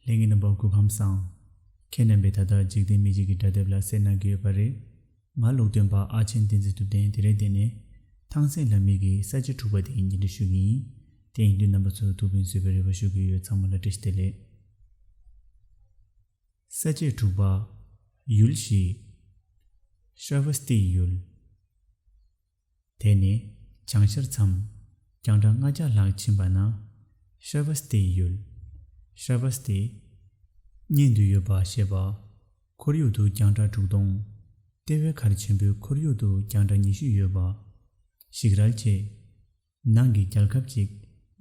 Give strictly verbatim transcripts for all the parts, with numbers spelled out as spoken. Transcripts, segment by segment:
ལྷན་རྒྱས་རྣམ་པ་སྐུ་ཁམས་བཟང་། ཁྱེད་རྣམ་པས་ད་ལྟ་འཇིག་རྟེན་མི་ཆོས་ཀྱི་སྒྲ་དེབ་ལ་གསན་གནང་གི་ཡོད་པ་རེད། ང་ལུང་སྟོན་པ་ཨ་ཆེན་བསྟན་འཛིན་ཐུབ་བསྟན། དེ་རིང་འདི་ནས་ཐང་སན་ལྷ་མི་གི་ས་བཅད་དྲུག་པ་དེ་ཉན་སྒྲིག་ཞུ་གི་ཡིན། དེ་ཡིན་དུས་རྣམ་པ་ཚོར་ཐུགས་ཕན་གསོས་པའི་རེ་བ་ཞུ་གི་ཡོད། ཚང་མ་ལ་བཀྲ་ཤིས་བདེ་ལེགས། ས་བཅད་དྲུག་པ། ཡུལ་བཞི། ཤྲ་བ་སྟི་ཡུལ། དེ་ནས་བྱང་ཤར་མཚམས་རྒྱང་གྲགས་ལྔ་བརྒྱ་ལྷག་ཕྱིན་པ་ན། ཤྲ་བ་སྟི་ཡུལ། ཤྲ་བ་སྟི། མཉན་དུ་ཡོད་པ་ཞེས་པ། ཁོར་ཡུག་ཏུ་རྒྱང་གྲགས་དྲུག་སྟོང་། ལྟེ་བའི་མཁར་ཆེན་པོའི་ཁོར་ཡུག་ཏུ་རྒྱང་གྲགས་ཉི་ཤུ་ཡོད་པ། ཞིག་རལ་ཆེ། ནང་གི་རྒྱལ་ཁབ་ཅིག་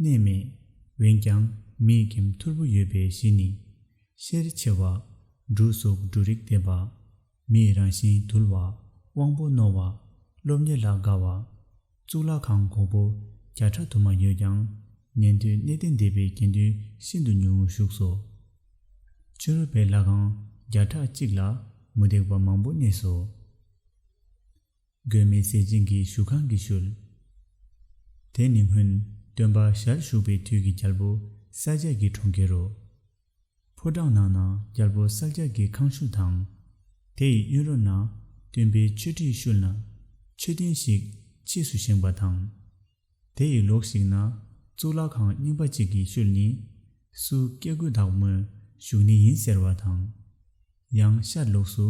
གནས་མེད། འོན་ཀྱང་མིའི་ཁྱིམ་ཐོར་བུ་ཡོད་པའི་གཞི་ནི། ཤེར་ཆེ་བ། འབྲུ་གཟུགས་འབྲུ་རིགས་ལྡན་པ། མིའི་རང་བཞིན་དུལ་བ། དབང་པོ་རྣོ་བ། སློབ་གཉེར་ལ་དགའ་བ། གཙུག་ལག་ཁང་གོང་བུ་བརྒྱ་ཕྲག་དུ་མ་ཡོད་ཀྱང་། ཉན་ཐོས་གནས་བརྟན་སྡེ་པའི་དགེ་འདུན་ཤིན་ཏུ་ཉུང་ངུ་བཞུགས་སོ། ཕྱི་རོལ་པའི་ལྷ་ཁང་བརྒྱ་ཕྲག་གཅིག་ལ་མུ་སྟེགས་པ་མང་པོ་གནས་སོ། མགོན་མེད་ཟས་སྦྱིན་གྱི་བཞུགས་ཁང་གི་ཤུལ། དེ་ནི་སྔོན་སྟོན་པ་ཞལ་བཞུགས་པའི་དུས་ཀྱི་རྒྱལ་པོ་གསལ་རྒྱལ་གྱི་གྲོང་ཁྱེར་རོ། ཕོ་བྲང་ནང་ན་རྒྱལ་པོ་གསལ་རྒྱལ་གྱི་ཁང་ཤུལ་དང་། དེ་ཡི་གཡོན་རོ་ན་སྟོན་པའི་མཆོད་ཁྲིའི་ཤུལ་ན་མཆོད་རྟེན་ཞིག་ཕྱིས་སུ་བཞེངས་པ་དང་། དེ་ཡི་ལོགས་ཤིག་ན་གཙུག་ལག་ཁང་རྙིང་པ་གཅིག་གི་ཤུལ་ནི། སུ་སྐྱེ་དགུའི་བདག་མོས་བཞུགས་གནས་ཡིན་ཟེར་བ་དང་། ཡང་ཤར་ལོགས་སུ་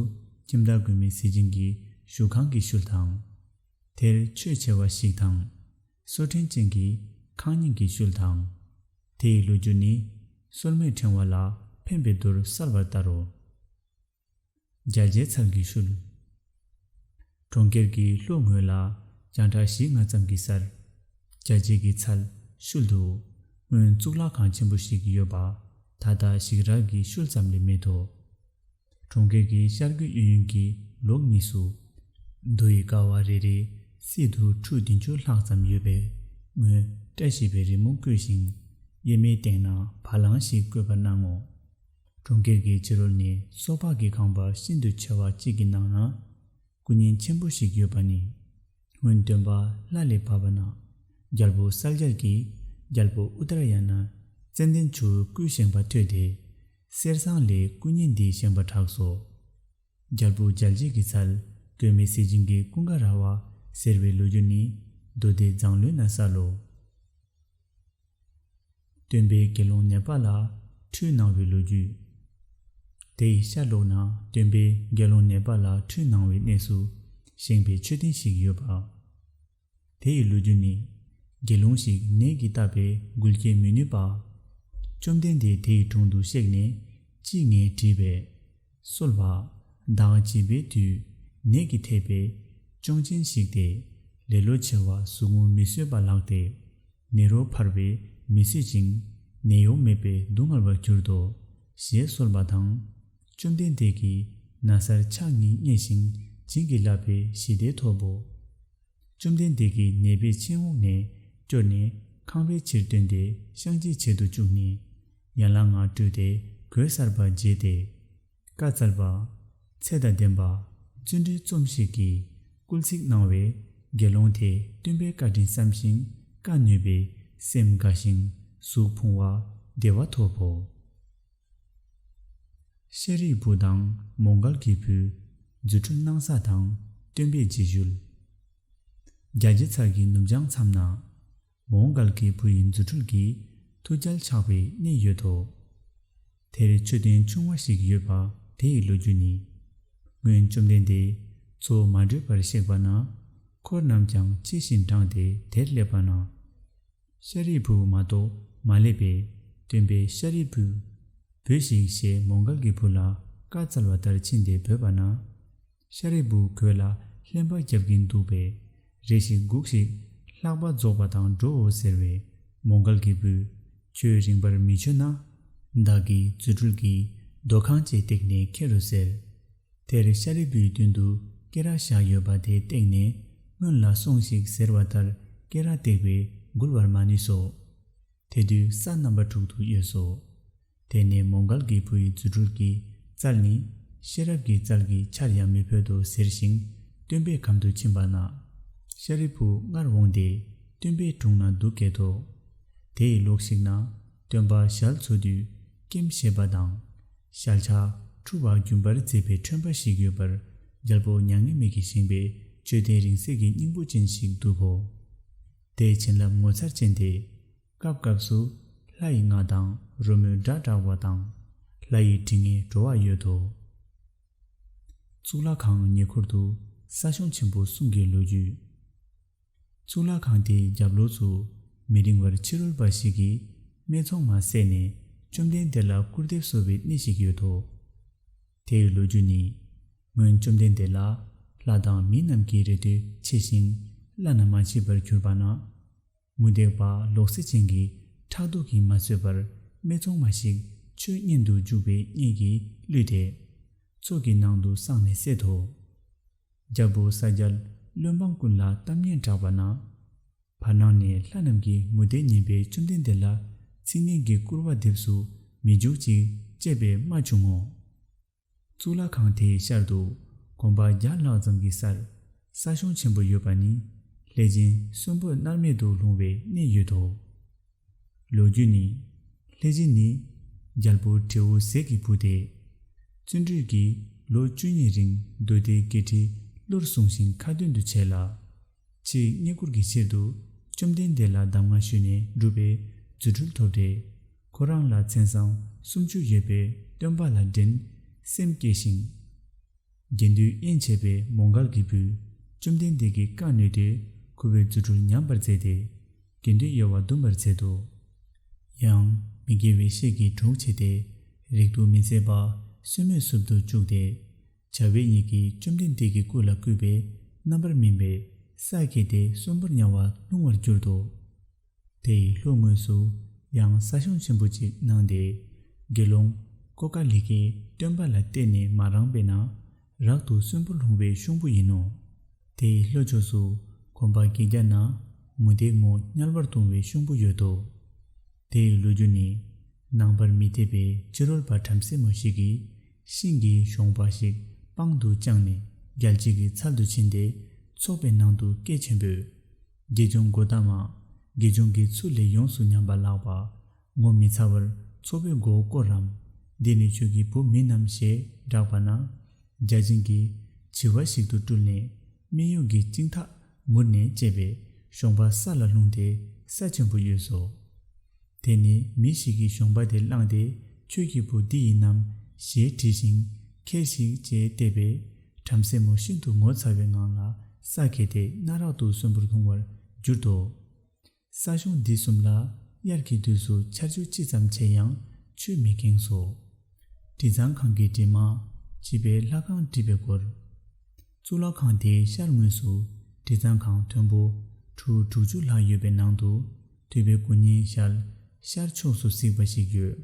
ཁྱིམ་བདག་མགོན་མེད་ཟས་སྦྱིན་གྱི་བཞུགས་ཁང་གི་ཤུལ་དང་། དེར་ཆོས་ཆེ་བ་ཞིག་དང་། སོར་ཕྲེང་ཅན་གྱི་ཁང་རྙིང་གི་ཤུལ་དང་། དེ་ཡི་ལོ་རྒྱུས་ནི་སོར་མོས་ཕྲེང་བ་ལ་ཕན་པའི་མདོར་གསལ་བར་ལྟ་རོ། རྒྱ་རྗེ་ཚལ་གྱི་ཤུལ། གྲོང་ཁྱེར་གྱི་ལྷོ་ངོས་ལ་རྒྱང་གྲགས་བཞི་ལྔ་ཙམ་གྱི་སར། རྒྱ་རྗེ་གི་ཚལ་ཤུལ་དུ། སྔོན་གཙུག་ལག་ཁང་ཆེན་པོ་ཞིག་ཡོད་པ། ད་ལྟ་ཞིག་རལ་གྱི་ཤུལ་ཙམ་ལས་མེད་དོ། གྲོང་ཁྱེར་གྱི་ཤར་རྒྱུད་གཡས་གཡོན་གྱི་ལོགས་གཉིས་སུ། རྡོ་ཡི་ཀ་བ་རེ་རེའི་སྲིད་དུ་ཁྲུ་བདུན་ཅུ་ལྷག་ཙམ་ཡོད་པའི་ངོས་བཀྲ་ཤིས་པའི་རི་མོ་བརྐོས་ཤིང་། གཡས་མའི་སྟེང་ན་བ་ལང་ཞིག་བརྐོས་པར་སྣང་ངོ་། གྲོང་ཁྱེར་གྱི་ཕྱི་རོལ་ནས་སོ་ཕག་གི་ཁང་པ་ཤིན་ཏུ་ཆེ་བ་གཅིག་གི་ནང་ན། སྐུ་བརྙན་ཆེན་པོ་ཞིག་ཡོད་པ་ནི། སྔོན་སྟོན་པ་ལྷ་ལས་བབས་པ་ན། རྒྱལ་པོ་གསལ་རྒྱལ་གྱིས་རྒྱལ་པོ་ཨུ་ཏྲ་ཡ་ན་ཙན་དན་ཆུ་བོ་བརྐོས་བཞེངས་པ་ཐོས་ཏེ། གསེར་ཟངས་ལས་སྐུ་བརྙན་འདི་བཞེངས་པར་གྲགས་སོ། རྒྱལ་པོ་རྒྱལ་བྱེད་ཀྱི་ཚལ་མགོན་མེད་ཟས་སྦྱིན་གྱི་ཀུན་དགའ་ར་བ་ཟེར་བའི་ལོ་རྒྱུས་ནི་མདོ་སྡེ་མཛངས་བླུན་ན་གསལ་ལོ། སྟོན་པས་དགེ་སློང་ནེ་པ་ལ་ཁྲུས་གནང་བའི་ལོ་རྒྱུས། དེ་ཡི་ཤར་ལོགས་ན་སྟོན་པས་དགེ་སློང་ནེ་པ་ལ་ཁྲུས་གནང་བའི་གནས་སུ་བཞེངས་པའི་མཆོད་རྟེན་ཞིག་ཡོད་པ། དེ་ཡི་ལོ་རྒྱུས་ནི། དགེ་སློང་ཞིག་ནད་ཀྱིས་བཏབ་པས་འགུལ་སྐྱེལ་མི་ནུས་པ། བཅོམ་ལྡན་འདས་དེ་ཡི་དྲུང་དུ་གཤེགས་ནས་ཅི་ངས་དྲིས་པས། གསོལ་བ། བདག་བྱིས་པའི་དུས་ནད་ཀྱིས་ཐེབས་པས་གཅོང་ཆེན་ཞིག་སྟེ། ལེ་ལོ་ཆེ་བ་ཟུག་རྔུ་མི་བཟོད་པ་ལགས་ཏེ། ནད་རོ་འཕར་བས་མི་བཟོད་ཅིང་ནད་གཡོག་མེད་པས་སྡུག་བསྔལ་བར་གྱུར་ཏོ། ཞེས་གསོལ་བ་དང་། བཅོམ་ལྡན་འདས་ཀྱིས་ན་བཟའ་ཕྱག་གཉིས་བསྙེས་ཤིང་བྱིན་གྱིས་བརླབས་པས་ཞི་བདེ་ཐོབ་བོ། བཅོམ་ལྡན་འདས་ཀྱིས་ནད་པའི་མཆན་འོག་ནས་སྐྱོར་ནས་ཁང་པའི་ཕྱིར་བཏོན་ཏེ་བཤང་གཅི་བྱེད་དུ་བཅུག་ནས་ཡན་ལག་ལྔ་བཀྲུས་ཏེ་གོས་གསར་པ་བརྗེས་ཏེ། བཀའ་སྩལ་པ། ཚེ་དང་ལྡན་པ་བརྩོན་འགྲུས་རྩོམ་ཞིག་གིས་སྐུལ་ཚིག་གནང་བས་དགེ་སློང་དེས་སྟོན་པའི་བཀའ་དྲིན་བསམ་ཞིང་བཀའ་ནོད་པས་སེམས་དགའ་ཞིང་གཟུགས་ཕུང་བ་བདེ་བ་ཐོབ་བོ། ཤཱ་རིའི་བུ་དང་མོའུ་འགལ་གྱི་བུས་རྫུ་འཕྲུལ་གནང་ས་དང་སྟོན་པའི་རྗེས་ཤུལ། རྒྱ་རྗེ་ཚལ་གྱི་ནུབ་བྱང་མཚམས་ན། མོའུ་འགལ་གྱི་བུ་ཡི་རྫུ་འཕྲུལ་གྱིས་ཐུགས་རྒྱལ་ཆགས་པའི་གནས་ཡོད་དོ། དེར་མཆོད་རྟེན་ཆུང་བ་ཞིག་ཡོད་པ་དེ་ཡི་ལོ་རྒྱུས་ནི། སྔོན་བཅོམ་ལྡན་འདས་འཚོ་མ་གྲོལ་བར་གཤེགས་པ་ན། འཁོར་རྣམས་ཀྱང་ཕྱི་བཞིན་འབྲངས་ཏེ་དེར་སླེབས་པ་ན། ཤཱ་རིའི་བུ་མ་གཏོགས་མ་སླེབས་པས་སྟོན་པས་ཤཱ་རིའི་བུས། བོས་ཤིག་ཞེས་མོའུ་འགལ་གྱི་བུ་ལ་བཀའ་སྩལ་བ་ལྟར་ཕྱིན་ཏེ་བོས་པ་ན། ཤཱ་རིའི་བུ་གོས་ལ་ལྷན་པ་རྒྱབ་ཀྱིན་འདུག་པས། རེ་ཞིག་སྒུགས་ཤིག་ལྷགས་པ་རྫོགས་པ་དང་འགྲོའོ་ཟེར་བས། མོའུ་འགལ་གྱི་བུས། ཁྱོད་རིངས་པར་མི་བྱོན་ན། བདག་གིས་རྫུ་འཕྲུལ་གྱིས་རྡོ་ཁང་བཅས་བཏེགས་ནས་ཁྱེར་རོ་ཟེར། དེར་ཤཱ་རིའི་བུའི་མདུན་དུ་སྐེ་རགས་བཞག་ཡོད་པ་དེ་བཏེགས་ནས་སྔོན་ལ་སོང་ཞིག་ཟེར་བ་ལྟར་སྐེ་རགས་བཏེགས་པས་འགུལ་བར་མ་ནུས་སོ། དེ་དུས་ས་རྣམ་པ་དྲུག་ཏུ་གཡོས་སོ། དེ་ནས་མོའུ་འགལ་གྱི་བུ་ཡི་རྫུ་འཕྲུལ་གྱི་རྩལ་ནི་ཤེས་རབ་ཀྱི་རྩལ་གྱིས་ཆར་ཡང་མི་ཕོད་དོ་ཟེར་ཞིང་སྟོན་པའི་གམ་དུ་ཕྱིན་པ་ན། ཤཱ་རིའི་བུ་སྔར་འོངས་ཏེ་སྟོན་པའི་དྲུང་ན་འདུག་གལ་ཏོ། དེ་ཡི་ལོགས་ཤིག་ན་སྟོན་པ་ཞལ་འཚོ་དུས་ སྐེམ་ཞེས་པ་དང་། ཞལ་ཆགས་འཁྲུ་བ་རྒྱུན་པར་མཛད་པའི་ཁྲོན་པ་ཞིག་ཡོད་པར། རྒྱལ་པོ་མྱ་ངན་མེད་ཀྱིས་བཞེངས་པའི་མཆོད་རྟེན་རིང་བསྲེལ་གྱི་སྙིང་པོ་ཅན་ཞིག་འདུག་གོ། དེའི་བྱིན་རླབས་ངོ་མཚར་ཅན་དེ། སྐབས་སྐབས་སུ་ལྷ་ཡི་རྔ་དང་རོལ་མོའི་སྒྲ་བསྒྲགས་པ་དང་། ལྷ་ཡི་དྲི་ངད་བྲོ་བ་ཡོད་དོ། གཙུག་ལག་ཁང་ཉེ་འཁོར་དུ་ས་སྐྱོང་ཆེན་པོ་གསུམ་གྱི་ལོ་རྒྱུས། གཙུག་ལག་ཁང་དེའི་རྒྱབ་ལོགས་སུ་མི་རིང་བར་ཕྱི་རོལ་པ་ཞིག་གིས་སྨད་འཚོང་མ་བསད་ནས་བཅོམ་ལྡན་འདས་ལ་སྐུར་འདེབས་གསོལ་བའི་གནས་ཤིག་ཡོད་དོ། དེའི་ལོ་རྒྱུས་ནི། སྔོན་བཅོམ་ལྡན་འདས་ལ་ལྷ་དང་མི་རྣམས་ཀྱི་རེ་འདོད་ཆེ་ཞིང་བླ་ན་མ་མཆིས་པར་གྱུར་པ་ན། མུ་སྟེགས་པ་ལོག་སྲེད་ཅན་གྱིས་ཕྲག་དོག་གིས་མ་བཟོད་པར་སྨད་འཚོང་མ་ཞིག་ཆོས་ཉན་དུ་འཇུག་པའི་གཉེན་གྱིས་བསླུས་ཏེ། མཚོ་གི་ནང་དུ་བསྲངས་ནས་བསད་དོ། རྒྱལ་པོ་ས་སྐྱ་བློན་འབངས་ཀུན་ལ་གཏམ་སྙན་བསྒྲགས་པ་ན། བར་སྣང་ནས་ལྷ་རྣམས་ཀྱིས་མུ་སྟེགས་ངན་པས་བཅོམ་ལྡན་འདས་ལ་ཚིག་ངན་གྱི་སྐུར་བ་འདེབས་སུ་མི་འཇུག་ཅིག་ཅེས་པའི་སྨྲ་བྱུང་ངོ་། གཙུག་ལག་ཁང་དེའི་ཤར་དུ་གོམ་པ་བརྒྱ་ལྷག་ཙམ་གྱི་སར་ས་སྐྱོང་ཆེན་པོ་ཡོད་པ་ནི་ལྷས་སྦྱིན་གསོན་པོ་མནར་མེད་དུ་ལྷུང་བའི་གནས་ཡོད་དོ། ལོ་རྒྱུས་ནི། ལྷས་སྦྱིན་ནི་རྒྱལ་པོ་བྲེའུ་ཟས་ཀྱི་བུ་སྟེ། བརྩོན་འགྲུས་ཀྱིས་ལོ་བཅུ་གཉིས་རིང་མདོ་སྡེ་བརྒྱད་ཁྲི་བློར་བཟུང་ཞིང་ཁ་ཏོན་དུ་བྱས་ལ། ཕྱིས་རྙེད་བཀུར་གྱི་ཕྱིར་དུ་བཅོམ་ལྡན་འདས་ལ་གདམས་ངག་ཞུས་ནས་གྲུབ་པའི་རྫུ་འཕྲུལ་ཐོབ་སྟེ། ཁོ་རང་ལ་མཚན་བཟང་སུམ་ཅུ་ཡོད་པའི་སྟོན་པ་ལ་འགྲན་སེམས་སྐྱེས་ཤིང་། དགེ་འདུན་དབྱེན་བྱས་པའི་མོའུ་འགལ་གྱི་བུས་བཅོམ་ལྡན་འདས་ཀྱི་བཀའ་ནོད་དེ་ཁོ་བོའི་རྫུ་འཕྲུལ་ཉམས་པར་མཛད་དེ། དགེ་འདུན་གཡོ་བ་འདུམ་པར་མཛད་དོ། ཡང་མི་དགེ་བའི་བཤེས་ཀྱི་གྲོགས་བྱས་ཏེ། རིགས་དུ་མི་བཅས་པ་སྲུང་མའི་སྲུབ་ཏུ་བཅུག་སྟེ། བྱ་བའི་ཉིད་ཀྱིས་བཅོམ་ལྡན་འདས་ཀྱི་སྐུ་ལ་བསྐུས་པས་རྣམ་པར་སྨིན་པས་ས་གས་ཏེ་གསོན་པོར་དམྱལ་བར་ལྷུང་བར་གྱུར་ཏོ། དེ་ཡི་ལྷོ་ངོས་སུ་ཡང་ས་སྐྱོང་ཆེན་པོ་ཅིག་གནང་སྟེ། དགེ་སློང་ཀོ་ཀ་ལི་ཀས་སྟོན་པ་ལ་བལྟས་ནས་མ་རངས་པས་ན། རག་ཏུ་གསོན་པོར་ལྷུང་བའི་གཤོང་བུ་ཡིན་ནོ། དེ་ཡི་ལྷོ་ཕྱོགས་སུ་གོམ་པ་བརྒྱད་བརྒྱ་ན་མུ་སྟེགས་མོ་དམྱལ་བར་ལྟུང་བའི་གཤོང་བུ་ཡོད་དོ། དེ་ཡི་ལོ་རྒྱུས་ནི། ནང་པར་མི་དད་པའི་ཕྱི་རོལ་པ་བྲམ་ཟེ་མོ་ཞིག་གིས་ཤིང་གི་གཞོང་པ་ཞིག་པང་དུ་བཅངས་ནས་རྒྱལ་བྱེད་ཀྱི་ཚལ་དུ་ཕྱིན་ཏེ། ཚོགས་པའི་ནང་དུ་སྐད་ཆེན་པོས། དགེ་སྦྱོང་གོ་ཏ་མ། དགེ་སྦྱོང་གི་ཚུལ་ལས་ཡོངས་སུ་ཉམས་པ་ལགས་པ། ངོ་མི་ཚ་བར་ཚོགས་པའི་མགོ་བསྐོར་རམ། འདི་ནི་ཁྱོད་ཀྱི་བུ་མིན་ནམ་ཞེས་བསྒྲགས་པ་ན། བརྒྱ་བྱིན་གྱིས་བྱི་བ་ཞིག་ཏུ་སྤྲུལ་ནས་སྨད་གཡོགས་ཀྱི་བཅིངས་ཐག་མུར་ནས་བཅད་པས་གཞོང་པ་ས་ལ་ལྷུང་སྟེ་ས་ཆེན་པོ་གཡོས་སོ། དེ་ནས་མི་ཞིག་གིས་གཞོང་པ་དེ་བླངས་ཏེ་ཁྱོད་ཀྱི་བུ་འདི་ཡིན་ནམ་ཞེས་དྲིས་ཤིང་ཁྱེར་ཞིག་ཅེས་བལྟས་པས་བྲམ་ཟེ་མོ་ཤིན་ཏུ་ངོ་ཚ་བའི་ངང་ལ་ས་གས་ཏེ་སྣ་རག་ཏུ་གསོན་པོར་ལྷུང་བར་གྱུར་ཏོ། ས་གཞོང་འདི་གསུམ་ལ་དབྱར་གྱི་དུས་སུ་ཆར་ཆུ་ཅི་ཙམ་ཆེ་ཡང་ཆུས་མི་ཁེངས་སོ། དྲི་གཙང་ཁང་གི་དྲི་མ། བྱིས་པའི་ལྷ་ཁང་བྲིས་པའི་སྐོར། གཙུག་ལག་ཁང་དེའི་ཤར་ངོས་སུ་དྲི་གཙང་ཁང་མཐོན་པོ་ཁྲུ་དྲུག་ཅུ་ལྷག་ཡོད་པའི་ནང་དུ་དུད་པའི་སྐུ་བརྙན་ཞལ་ཤར་ཕྱོགས་སུ་གཟིགས་པ་ཞིག་ཡོད།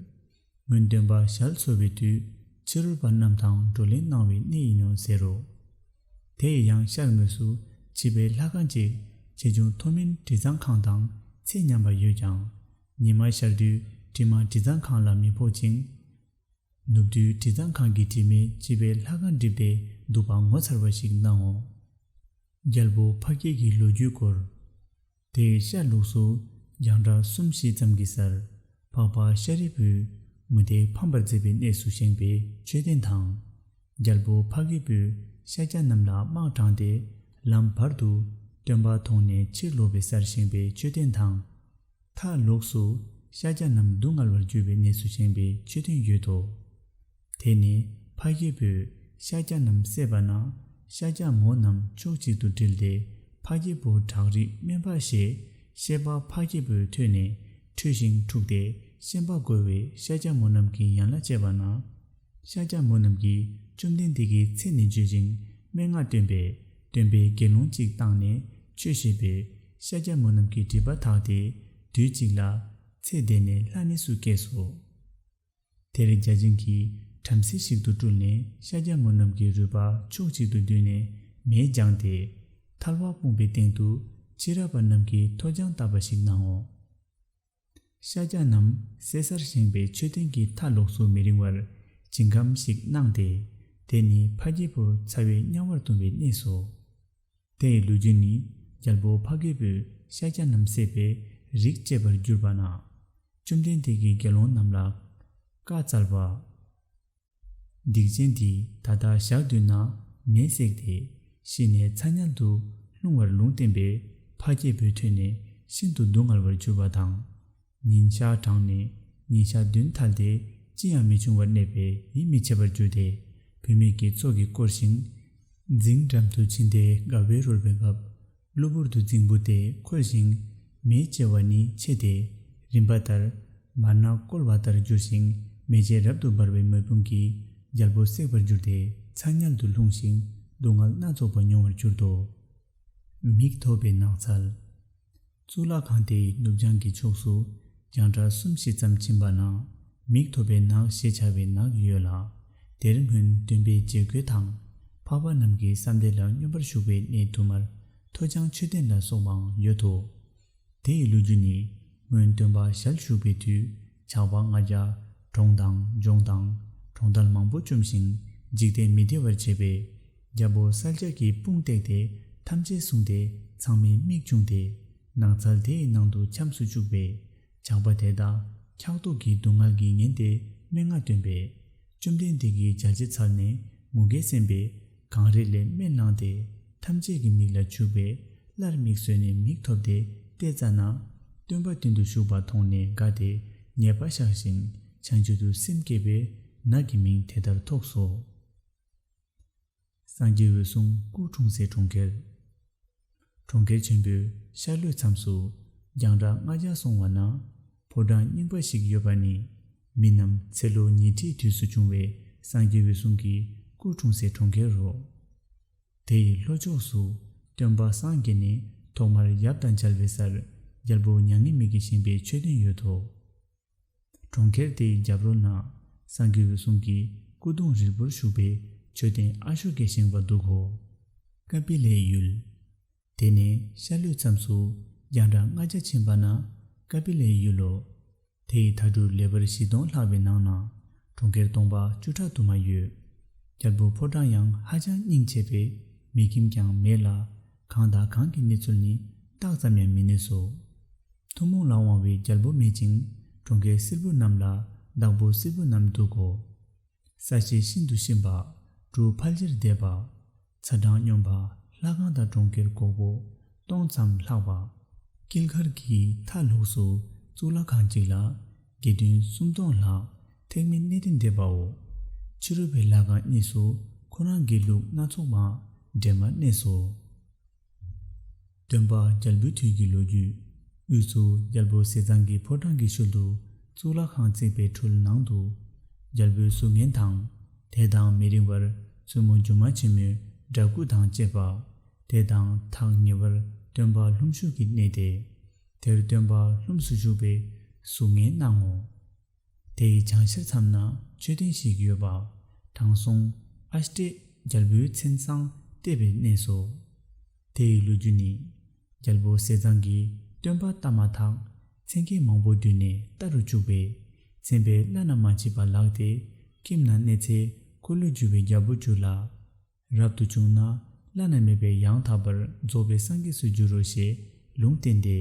སྔོན་སྟོན་པ་ཞལ་འཚོ་བའི་དུས་ཕྱི་རོལ་པ་རྣམས་དང་བགྲོ་གླེང་གནང་བའི་གནས་ཡིན་ནོ་ཟེར་རོ། དེ་ཡི་ཡང་ཤར་ངོས་སུ་བྱིས་པའི་ལྷ་ཁང་ཅིག་ཆེ་ཆུང་མཐོ་དམན་དྲི་གཙང་ཁང་དང་ཚད་མཉམ་པ་ཡོད་ཀྱང་། ཉི་མ་ཤར་དུས་དྲི་མ་དྲི་གཙང་ཁང་ལ་མི་ཕོག་ཅིང་། ནུབ་དུས་དྲི་གཙང་ཁང་གི་དྲི་མས་བྱིས་པའི་ལྷ་ཁང་བསྒྲིབས་ཏེ་འདུག་པ་ངོ་མཚར་བ་ཞིག་སྣང་ངོ་། རྒྱལ་པོ་འཕགས་སྐྱེས་ཀྱི་ལོ་རྒྱུས་སྐོར། དེའི་ཤར་ལོགས་སུ་རྒྱང་གྲགས་གསུམ་བཞི་ཙམ་གྱི་སར་འཕགས་པ་ཤཱ་རིའི་བུས་མུ་སྟེགས་ཕམ་པར་མཛད་པའི་གནས་སུ་བཞེངས་པའི་མཆོད་རྟེན་དང་། རྒྱལ་པོ་འཕགས་སྐྱེས་བུས་ཤཱཀྱ་རྣམས་ལ་དམག་དྲངས་ཏེ་ལམ་བར་དུ་སྟོན་པ་མཐོང་ནས་ཕྱིར་ལོག་པའི་སར་བཞེངས་པའི་མཆོད་རྟེན་དང་། མཐའ་ལོགས་སུ་ཤཱཀྱ་རྣམས་སྡུག་བསྔལ་བར་གྱུར་པའི་གནས་སུ་བཞེངས་པའི་མཆོད་རྟེན་ཡོད་དོ། དེ་ནས་འཕགས་སྐྱེས་པོས་ཤཱཀྱ་རྣམས་བསད་པ་ན་ཤཱཀྱ་མོ་རྣམས་ཕྱོགས་གཅིག་ཏུ་དྲིལ་ཏེ་འཕགས་སྐྱེས་པོ་བྲག་རི་སྨན་པ་ཞེས་བཤད་པ་འཕགས་སྐྱེས་པོས་ཐོས་ནས་ཁྲོས་ཤིང་འཁྲུགས་ཏེ་ཤན་པ་བགོ་བའི་ཤཱཀྱ་མོ་རྣམས་ཀྱི་ཡན་ལ་བཅད་པ་ན། ཤཱཀྱ་མོ་རྣམས་ཀྱིས་བཅོམ་ལྡན་འདས་ཀྱི་མཚན་ནི་བརྗོད་ཅིང་སྨྲེ་སྔགས་བཏོན་པས་སྟོན་པའི་དགེ་སློང་གཅིག་བཏང་ནས་ཆོས་བཤད་པས་ཤཱཀྱ་མོ་རྣམས་ཀྱི་སྒྲིབ་པ་དག་སྟེ་དུས་གཅིག་ལ་ཚེ་འདས་ནས་ལྷ་གནས་སུ་སྐྱེས་སོ། དེར་བརྒྱ་བྱིན་གྱིས་བྲམ་ཟེ་ཞིག་ཏུ་སྤྲུལ་ནས་ཤཱཀྱ་མོ་རྣམས་ཀྱི་རུས་པ་ཕྱོགས་གཅིག་ཏུ་བསྡུས་ནས་མེས་སྦྱངས་ཏེ། ཐལ་བ་སྤུངས་པའི་སྟེང་དུ་ཕྱི་རབས་པ་རྣམས་ཀྱིས་ཐོ་རྐྱང་བཏབ་པ་ཞིག་སྣང་ངོ་། ཤཱཀྱ་རྣམས་བསད་སར་བཞེངས་པའི་མཆོད་རྟེན་གྱི་མཐའ་ལོགས་སུ་མི་རིང་བར་བྱིང་ཁམས་ཤིག་སྣང་སྟེ། དེ་ནི་འཕགས་སྐྱེས་པོ་ཚ་བས་དམྱལ་བར་ལྟུང་བའི་གནས་སོ། དེ་ཡི་ལོ་རྒྱུས་ནི་རྒྱལ་པོ་འཕགས་སྐྱེས་པོས་ཤཱཀྱ་རྣམས་བསད་པས་རིགས་བཅད་པར་གྱུར་པ་ན། བཅོམ་ལྡན་འདས་ཀྱིས་དགེ་སློང་རྣམས་ལ། བཀའ་སྩལ་པ། སྡིག་ཅན་འདིས་ད་ལྟ་ཞག་བདུན་ན་མེས་བསྲེགས་ཏེ་ཤི་ནས་ཚ་དམྱལ་དུ་ལྷུང་བར་ལུང་བསྟན་པས། ཕ་སྐྱེས་བུ་ཐོན་ནས་ཤིན་ཏུ་སྡུག་བསྔལ་བར་གྱུར་པ་དང་། ཉིན་ཞག་གྲངས་ནས་ཉིན་ཞག་བདུན་ཐལ་ཏེ་ཅི་ཡང་མི་འབྱུང་བར་གནས་པས་ཡིད་མི་ཆེས་པར་གྱུར་ཏེ། བུད་མེད་ཀྱི་ཚོགས་ཀྱིས་བསྐོར་ཞིང་། རྫིང་འགྲམ་དུ་ཕྱིན་ཏེ་དགའ་བས་རོལ་བའི་སྐབས། གློ་བུར་དུ་རྫིང་བུ་དེ་འཁོལ་ཞིང་མེས་བཅེར་བ་ནི་ཆེ་སྟེ། རིམ་པ་ལྟར་མར་ནག་བསྐོལ་བ་ལྟར་གྱུར་ཞིང་མེ་ལྕེ་རབ་ཏུ་འབར་བའི་མེ་དཔུང་གིས་རྒྱལ་པོ་བསྲེགས་པར་གྱུར་ཏེ་ཚ་དམྱལ་དུ་ལྷུང་ཞིང་སྡུག་བསྔལ་སྣ་ཚོགས་པ་མྱོང་བར་གྱུར་ཏོ། མིག་ཐོབ་པའི་ནགས་ཚལ། གཙུག་ལག་ཁང་དེའི་ནུབ་བྱང་གི་ཕྱོགས་སུ་རྒྱང་གྲགས་སུམ་བཞི་ཙམ་ཕྱིན་པ་ན་མིག་ཐོབ་པའི་ནགས་ཞེས་བྱ་བའི་ནགས་ཡོད་ལ། དེར་སྔོན་སྟོན་པའི་རྗེ་རྒོད་དང་འཕགས་པ་རྣམས་ཀྱིས་བསམ་གཏན་ལ་སྙོམས་པར་ཞུགས་པའི་གནས་དུ་མར་ཐོད་ཆང་མཆོད་རྟེན་ལ་སོགས་པའང་ཡོད་དོ། དེ་ཡི་ལོ་རྒྱུས་ནི། སྔོན་སྟོན་པ་ཞལ་བཞུགས་པའི་དུས་ཇག་པ་ལྔ་བརྒྱ་གྲོང་དང་ལྗོངས་དང་གྲོང་རྡལ་མང་པོ་བཅོམ་ཞིང་འཇིག་རྟེན་མི་བདེ་བར་བྱས་པས། རྒྱལ་པོ་གསལ་རྒྱལ་གྱིས་དཔུང་བཏེགས་ཏེ་ཐམས་ཅད་བསྲུངས་ཏེ་ཚང་མའི་མིག་བྱུང་སྟེ། ནགས་ཚལ་དེའི་ནང་དུ་འཁྱམས་སུ་བཅུག་པས། ཇག་པ་དེ་དག་འཁྱག་ལྟོགས་ཀྱི་སྡུག་བསྔལ་གྱིས་ངན་ཏེ་སྨྲེ་སྔགས་བཏོན་པས། བཅོམ་ལྡན་འདས་ཀྱིས་འཇའ་ཆི་ཚལ་ནས་ངུ་སྐད་གསན་པས། གངས་རི་ལས་སྨན་བླངས་ཏེ་ཐམས་ཅད་ཀྱི་མིག་ལ་བྱུག་པས། སླར་མིག་བཟོས་ནས་མིག་ཐོབ་སྟེ་བལྟས་ཙ་ན། སྟོན་པ་སྟེང་དུ་བཞུགས་པ་མཐོང་ནས་དགའ་སྟེ་ཉེས་པ་བཤགས་ཤིང་བྱང་ཆུབ་ཏུ་སེམས་བསྐྱེད་པས་ནགས་ཀྱི་མིང་དེ་ལྟར་ཐོགས་སོ། སངས་རྒྱས་འོད་སྲུང་སྐུ་འཁྲུངས་སའི་གྲོང་ཁྱེར། གྲོང་ཁྱེར་ཆེན་པོའི་ཤར་ལྷོའི་མཚམས་སུ་རྒྱང་གྲགས་ལྔ་བརྒྱ་སོང་བ་ན་ཕོ་བྲང་རྙིང་པ་ཞིག་ཡོད་པ་ནི། མི་རྣམས་ཚེ་ལོ་ཉི་ཁྲིའི་དུས་སུ་བྱུང་བའི་སངས་རྒྱས་འོད་སྲུང་གི་སྐུ་འཁྲུངས་སའི་གྲོང་ཁྱེར་རོ། དེ་ཡི་ལྷོ་ཕྱོགས་སུ་སྟོན་པ་སངས་རྒྱས་ནས་ཐོག་མར་ཡབ་དང་མཇལ་བའི་སར་རྒྱལ་པོ་མྱ་ངན་མེད་ཀྱིས་བཞེངས་པའི་མཆོད་རྟེན་ཡོད་དོ། གྲོང་ཁྱེར་དེའི་རྒྱབ་རོལ་ན་སངས་རྒྱས་འོད་སྲུང་གི་སྐུ་གདུང་རིལ་པོར་བཞུགས་པའི་མཆོད་རྟེན་ཨ་ཤོ་ཀའི་བཞེངས་པ་འདུག་གོ། ཀ་པི་ལའི་ཡུལ། དེ་ནས་ཤར་ལྷོའི་མཚམས་སུ་རྒྱང་གྲགས་ལྔ་བརྒྱ་ཕྱིན་པ་ན་ཀ་པི་ལའི་ཡུལ་ལོ། དེ་ཡི་མཐའ་གྲུ་ལེ་བར་བཞི་སྟོང་ལྷག་པའི་ནང་ན་གྲོང་ཁྱེར་སྟོང་པ་བཅུ་ཕྲག་དུ་མ་ཡོད། རྒྱལ་པོ་ཕོ་བྲང་ཡང་ཧ་ཅང་སྙིང་རྗེ་བས་མི་ཁྱིམ་ཀྱང་མེད་ལ། གང་དང་གང་གི་གནས་ཚུལ་ནི་རྟགས་ཙམ་ཡང་མི་གནས་སོ། ཐུན་མོང་ལ་དབང་བའི་རྒྱལ་པོ་མེད་ཅིང་གྲོང་ཁྱེར་བསིལ་པོ་རྣམས་ལ་བདག་པོ་བསིལ་པོ་རྣམས་འདུག་གོ། ས་གཞི་ཤིན་ཏུ་གཤིན་པ། གྲུ་ཕལ་ཆེར་འདེད་པ། ཚ་གྲང་སྙོམས་པ། ལྷ་ཁང་དང་གྲོང་ཁྱེར་གོག་པོ་སྟོང་ཙམ་ལྷག་པ། དཀྱིལ་མཁར་གྱི་མཐའ་ལོགས་སུ་གཙུག་ལག་ཁང་གཅིག་ལ་དགེ་འདུན་སུམ་སྟོང་ལྷག་ཐེག་དམན་གནས་བརྟན་འདེབས་པའོ། ཕྱི་རོལ་པའི་ལྷ་ཁང་གཉིས་སུ་ཁོ་རང་གི་ལུགས་སྣ་ཚོགས་མ་འདྲེས་མར་གནས་སོ། སྟོན་པ་རྒྱལ་པོའི་དུས་ཀྱི་ལོ་རྒྱུས། དབུས་སུ་རྒྱལ་པོ་ཟས་གཙང་གི་ཕོ་བྲང་གི་ཤུལ་དུ་གཙུག་ལག་ཁང་བརྩིགས་པའི་ཁྲོད་ནང་དུ། རྒྱལ་པོའི་གཟུགས་བརྙན་དང་། དེ་དང་མི་རིང་བར་བཙུན་མོ་སྒྱུ་མ་ཆེན་མོའི་འདྲ་སྐུ་དང་བཅས་པ། དེ་དང་ཐག་ཉེ་བར་སྟོན་པ་ལྷུམས་ཞུགས་ཀྱི་གནས་ཏེ། དེར་སྟོན་པ་ལྷུམས་སུ་ཞུགས་པའི་གཟུགས་བརྙན་སྣང་ངོ་། དེ་ཡི་བྱང་ཤར་མཚམས་ན་མཆོད་རྟེན་ཞིག་ཡོད་པ། དྲང་སྲོང་ཨ་ཤྲེ་རྒྱལ་པོའི་མཚན་བཟང་བལྟས་པའི་གནས་སོ། དེ་ཡི་ལོ་རྒྱུས་ནི། རྒྱལ་པོ་ཟས་གཙང་གིས་སྟོན་པ་བལྟ་མ་ཐག་མཚན་མཁན་མང་པོ་བསྡུས་ནས་བལྟ་རུ་བཅུག་པས། མཚན་པས་བླ་ན་མ་མཆིས་པ་ལགས་ཏེ། ཁྱིམ་ན་གནས་ཚེ་འཁོར་ལོས་སྒྱུར་བའི་རྒྱལ་པོར་འགྱུར་ལ། རབ་ཏུ་བྱུང་ན་བླ་ན་མེད་པའི་ཡང་དག་པར་རྫོགས་པའི་སངས་རྒྱས་སུ་འགྱུར་རོ་ཞེས་ལུང་བསྟན་ཏེ།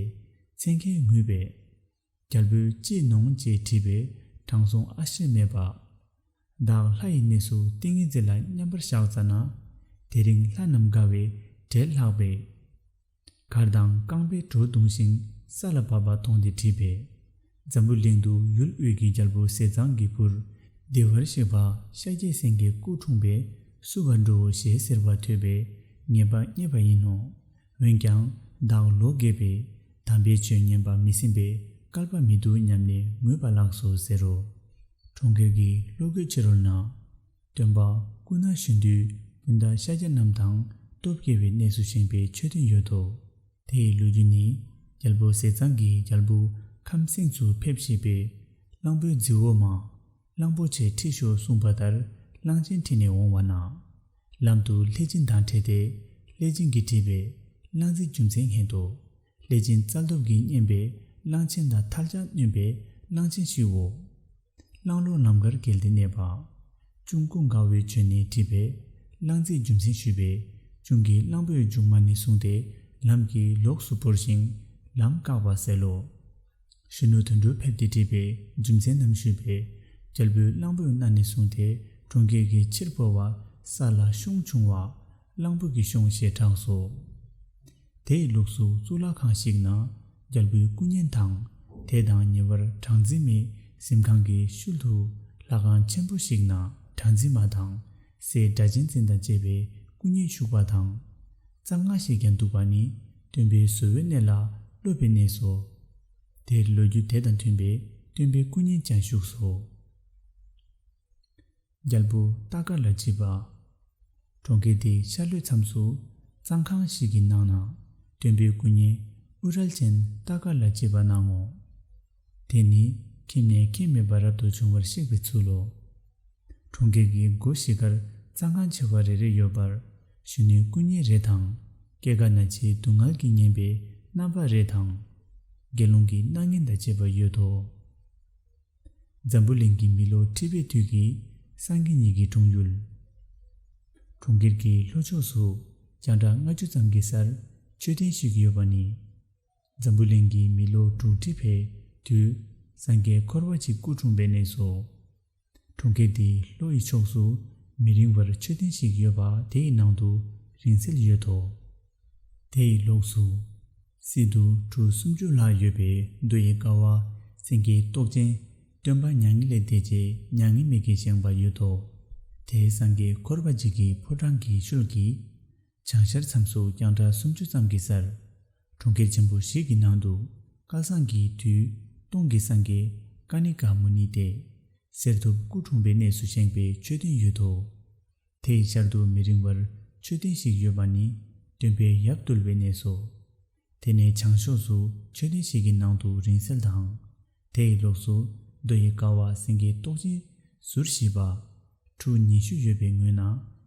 མཚན་མཁན་ངུས་པས། རྒྱལ་པོས་ཅི་གནང་ཅེས་དྲིས་པས་དྲང་སྲོང་ཨ་ཤྲེ་སྨྲས་པ། བདག་ལྷ་ཡི་གནས་སུ་ཏིང་ངེ་འཛིན་ལ་མཉམ་པར་བཞག་ཙ་ན། དེ་རིང་ལྷ་རྣམས་དགའ་བས་བྲེལ་ལྷག་པས། གར་དང་རྐང་པས་བྲོ་བརྡུངས་ཤིང་ས་ལ་བབས་པ་མཐོང་སྟེ་དྲིས་པས། འཛམ་བུ་གླིང་དུ་ཡུལ་དབུས་ཀྱི་རྒྱལ་པོ་ཟས་གཙང་གི་བུར་བདེ་བར་གཤེགས་པ་ཤཱཀྱའི་སེང་གེའི་སྐུ་འཁྲུངས་པས་བསུ་བར་འགྲོའོ་ཞེས་ཟེར་བ་ཐོས་པས་ངེས་པ་རྙེད་པ་ཡིན་ནོ། འོན་ཀྱང་བདག་ལོ་རྒས་པས་དམ་པའི་ཆོས་ཉན་པ་མི་སྲིད་པས་བསྐལ་པ་མི་འདུག་སྙམ་ནས་ངུས་པ་ལགས་སོ་ཟེར་རོ། གྲོང་ཁྱེར་གྱི་ལྷོ་སྒོའི་ཕྱི་རོལ་ན། སྟོན་པ་སྐུ་ན་གཞོན་དུས་སྤུན་ཟླ་ཤཱཀྱ་རྣམས་དང་སྟོབས་བསྐྱེད་པའི་གནས་སུ་བཞེངས་པའི་མཆོད་རྟེན་ཡོད་དོ། དེ་ཡི་ལོ་རྒྱུས་ནི། རྒྱལ་པོ་ཟས་གཙང་གིས་རྒྱལ་བུ་ཁམས་སེང་ཚུ་ཕེབས་ཤེས་པས། གླང་པོའི་རྫི་བོ་མ། གླང་པོ་ཆེ་ཁྲིད་ཤོག་གསུངས་པ་ལྟར་གླང་ཆེན་ཁྲིད་ནས་འོང་བ་ན། ལམ་དུ་ལྷས་སྦྱིན་དང་འཕྲད་དེ་ལྷས་སྦྱིན་གྱིས་དྲིས་པས་གླང་རྫི་རྒྱུ་མཚན་སྙད་དོ། ལྷས་སྦྱིན་རྩལ་སྟོབས་ཀྱིས་མཉེན་པས་གླང་ཆེན་དང་ཐལ་ལྕག་བསྣུན་པས་གླང་ཆེན་ཤིའོ། གླང་ལོ་ལམ་ཁར་བརྒལ་ཏེ་གནས་པ། ཅུང་ཀུན་དགའ་བོས་བྱོན་ནས་དྲིས་པས་གླང་རྫིས་རྒྱུ་མཚན་ཞུས་པས་ཅུང་གིས་གླང་པོའི་མཇུག་མ་ནས་བཟུང་སྟེ་ལམ་གྱི་ལོགས་སུ་བོར་ཞིང་ལམ་བཀག་པ་གསལ་ལོ། གཞོན་ནུ་དོན་གྲུབ་ཕེབས་ཏེ་དྲིས་པས་རྒྱུ་མཚན་རྣམས་ཞུས་པས་ རྒྱལ་པོས་གླང་པོའི་སྣ་ནས་བཟུང་སྟེ་གྲོང་ཁྱེར་གྱི་ཕྱིར་བོར་བ། ས་ལ་ཤོང་བྱུང་བ། གླང་པོ་གི་ཤོང་ཞེས་གྲགས་སོ། དེའི་ལོགས་སུ་གཙུག་ལག་ཁང་ཞིག་ན་རྒྱལ་པོའི་སྐུ་བརྙན་དང་། དེ་དང་ཉེ་བར་གྲངས་འཛིན་མའི་གཟིམ་ཁང་གི་ཤུལ་དུ་ལྷ་ཁང་ཆེན་པོ་ཞིག་ན་གྲངས་འཛིན་མ་དང་སྲས་སྒྲ་གཅན་འཛིན་དང་བཅས་པའི་སྐུ་བརྙན་བཞུགས་པ་དང་། རྩྭ་ལྔ་ཞིག་ཀྱང་འདུག་པ་ནི་སྟོན་པའི་བཟོ་བོའི་གནས་ལ་སློབ་པའི་གནས་སོ། དེར་ལོ་རྒྱུས་དེ་དང་མཐུན་པའི་སྟོན་པའི་སྐུ་བརྙན་ཀྱང་བཞུགས་སོ། རྒྱལ་པོ་ཏཱ་ཀ་ལ་བྱེད་པ། གྲོང་ཁྱེར་དེའི་ཤར་ལྷོའི་མཚམས་སུ་གཙང་ཁང་ཞིག་གི་ནང་ན་སྟོན་པའི་སྐུ་བརྙན་ཨུ་རལ་ཅན་ཏཱ་ཀ་ལ་བྱེད་པ་སྣང་ངོ་། དེ་ནི་ཁྱིམ་ནས་ཁྱིམ་མེད་པར་རབ་ཏུ་བྱུང་བར་གཤེགས་པའི་ཚུལ་ལོ། གྲོང་ཁྱེར་གྱི་སྒོ་བཞི་ཀར་གཙང་ཁང་ཆེ་བ་རེ་རེ་ཡོད་པར་གཞོན་ནུའི་སྐུ་བརྙན་རེ་དང་། སྐྱེ་རྒ་ན་འཆིའི་སྡུག་བསྔལ་གྱིས་ཉེན་པའི་རྣམ་པ་རེ་དང་། དགེ་སློང་གི་སྣང་བརྙན་དང་བཅས་པ་ཡོད་དོ། འཛམ་བུ་གླིང་གི་མི་ལོ་ཁྲི་པའི་དུས་ཀྱི་སངས་རྒྱས་ཉིད་ཀྱི་འཁྲུངས་ཡུལ། གྲོང་ཁྱེར་གྱི་ལྷོ་ཕྱོགས་སུ་རྒྱང་གྲགས་ལྔ་བཅུ་ཙམ་གྱི་སར་མཆོད་རྟེན་ཞིག་ཡོད་པ་ནི། འཛམ་བུ་གླིང་གི་མི་ལོ་དྲུག་ཁྲི་པའི་དུས་སངས་རྒྱས་འཁོར་བ་གཅིག་སྐུ་འཁྲུངས་པའི་གནས་སོ། གྲོང་ཁྱེར་དེའི་ལྷོ་ཡི་ཕྱོགས་སུ་མི་རིང་བར་མཆོད་རྟེན་ཞིག་ཡོད་པ་དེའི་ནང་དུ་རིང་བསྲེལ་ཡོད་དོ། དེའི་ལོགས་སུ་སི་ཏུ་གྲུ་སུམ་ཅུ་ལྷག་ཡོད་པའི་རྡོ་ཡི་ཀ་བ་སེང་གེའི་ཏོག་ཅན་སྟོན་པ་མྱ་ངན་ལས་འདས་རྗེས་མྱ་ངན་མེད་ཀྱིས་བཞེངས་པ་ཡོད་དོ། དེའི་སངས་རྒྱས་འཁོར་བ་འཇིག་གི་ཕོ་བྲང་གི་ཤུལ་གྱི་བྱང་ཤར་མཚམས་སུ་རྒྱང་གྲགས་སུམ་ཅུ་ཙམ་གྱི་སར། གྲོང་ཁྱེར་ཆེན་པོ་བཞི་གི་ནང་དུ་བསྐལ་བཟང་གི་དུས་སྟོང་གི་སངས་རྒྱས་ཀ་ནི་ཀ་མུ་ནི་སྟེ། གསེར་ཐུབ་སྐུ་འཁྲུངས་པའི་གནས་སུ་བཞེངས་པའི་མཆོད་རྟེན་ཡོད་དོ། དེའི་ཤར་དུ་མི་རིང་བར་མཆོད་རྟེན་ཞིག་ཡོད་པ་ནི་སྟོན་པའི་ཡབ་བཏུལ་བའི་གནས་སོ། དེ་ནས་བྱང་ཕྱོགས་སུ་མཆོད་རྟེན་ཞིག་གི་ནང་དུ་རིང་བསྲེལ་དང་། དེའི་ལོགས་སུ་རྡོ་ཡི་ཀ་བ་སེང་གེའི་ཏོག་ཅན་ཟུར་བཞི་པ། གྲུ་ཉི་ཤུ་ཡོད་པའི་ངོས་ན་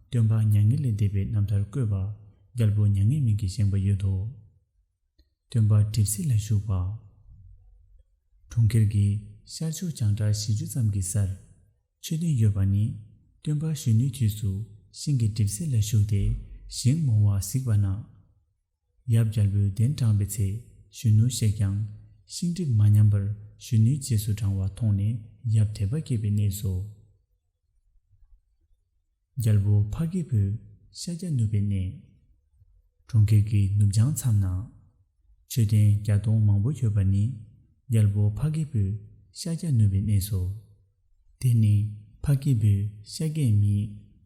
སྟོན་པ་མྱ་ངན་ལས་འདས་པའི་རྣམ་ཐར་བཀོད་པ་རྒྱལ་པོ་མྱ་ངན་མེད་ཀྱིས་བཞེངས་པ་ཡོད་དོ། སྟོན་པ་གྲིབ་བསིལ་ལ་བཞུགས་པ། གྲོང་ཁྱེར་གྱི་ཤར་ཕྱོགས་རྒྱང་གྲགས་བཞི་བཅུ་ཙམ་གྱི་སར་མཆོད་རྟེན་ཡོད་པ་ནི། སྟོན་པ་གཞོན་ནུའི་དུས་སུ་ཤིང་གི་གྲིབ་བསིལ་ལ་བཞུགས་ཏེ་ཞིང་རྨོ་བར་གཟིགས་པ་ན། ཡབ་རྒྱལ་པོས་གདན་དྲངས་པའི་ཚེ་གཞོན་ནུ་གཤེགས་ཀྱང་ཤིང་གྲིབ་མ་ཉམས་པར་གཞོན་ནུའི་རྗེས་སུ་འབྲང་བ་མཐོང་ནས་ཡབ་དད་པ་སྐྱེས་པའི་གནས་སོ། རྒྱལ་པོ་ཕ་རྒྱལ་བུས་ཤཱཀྱ་ནུབ་པའི་གནས། གྲོང་ཁྱེར་གྱི་ནུབ་བྱང་མཚམས་ན། མཆོད་རྟེན་བརྒྱ་སྟོང་མང་པོ་ཡོད་པ་ནི་རྒྱལ་པོ་ཕ་རྒྱལ་བུས་ཤཱཀྱ་ནུབ་པའི་གནས་སོ། དེ་ནི་ཕ་རྒྱལ་བུས་ཤཱཀྱའི་མིས་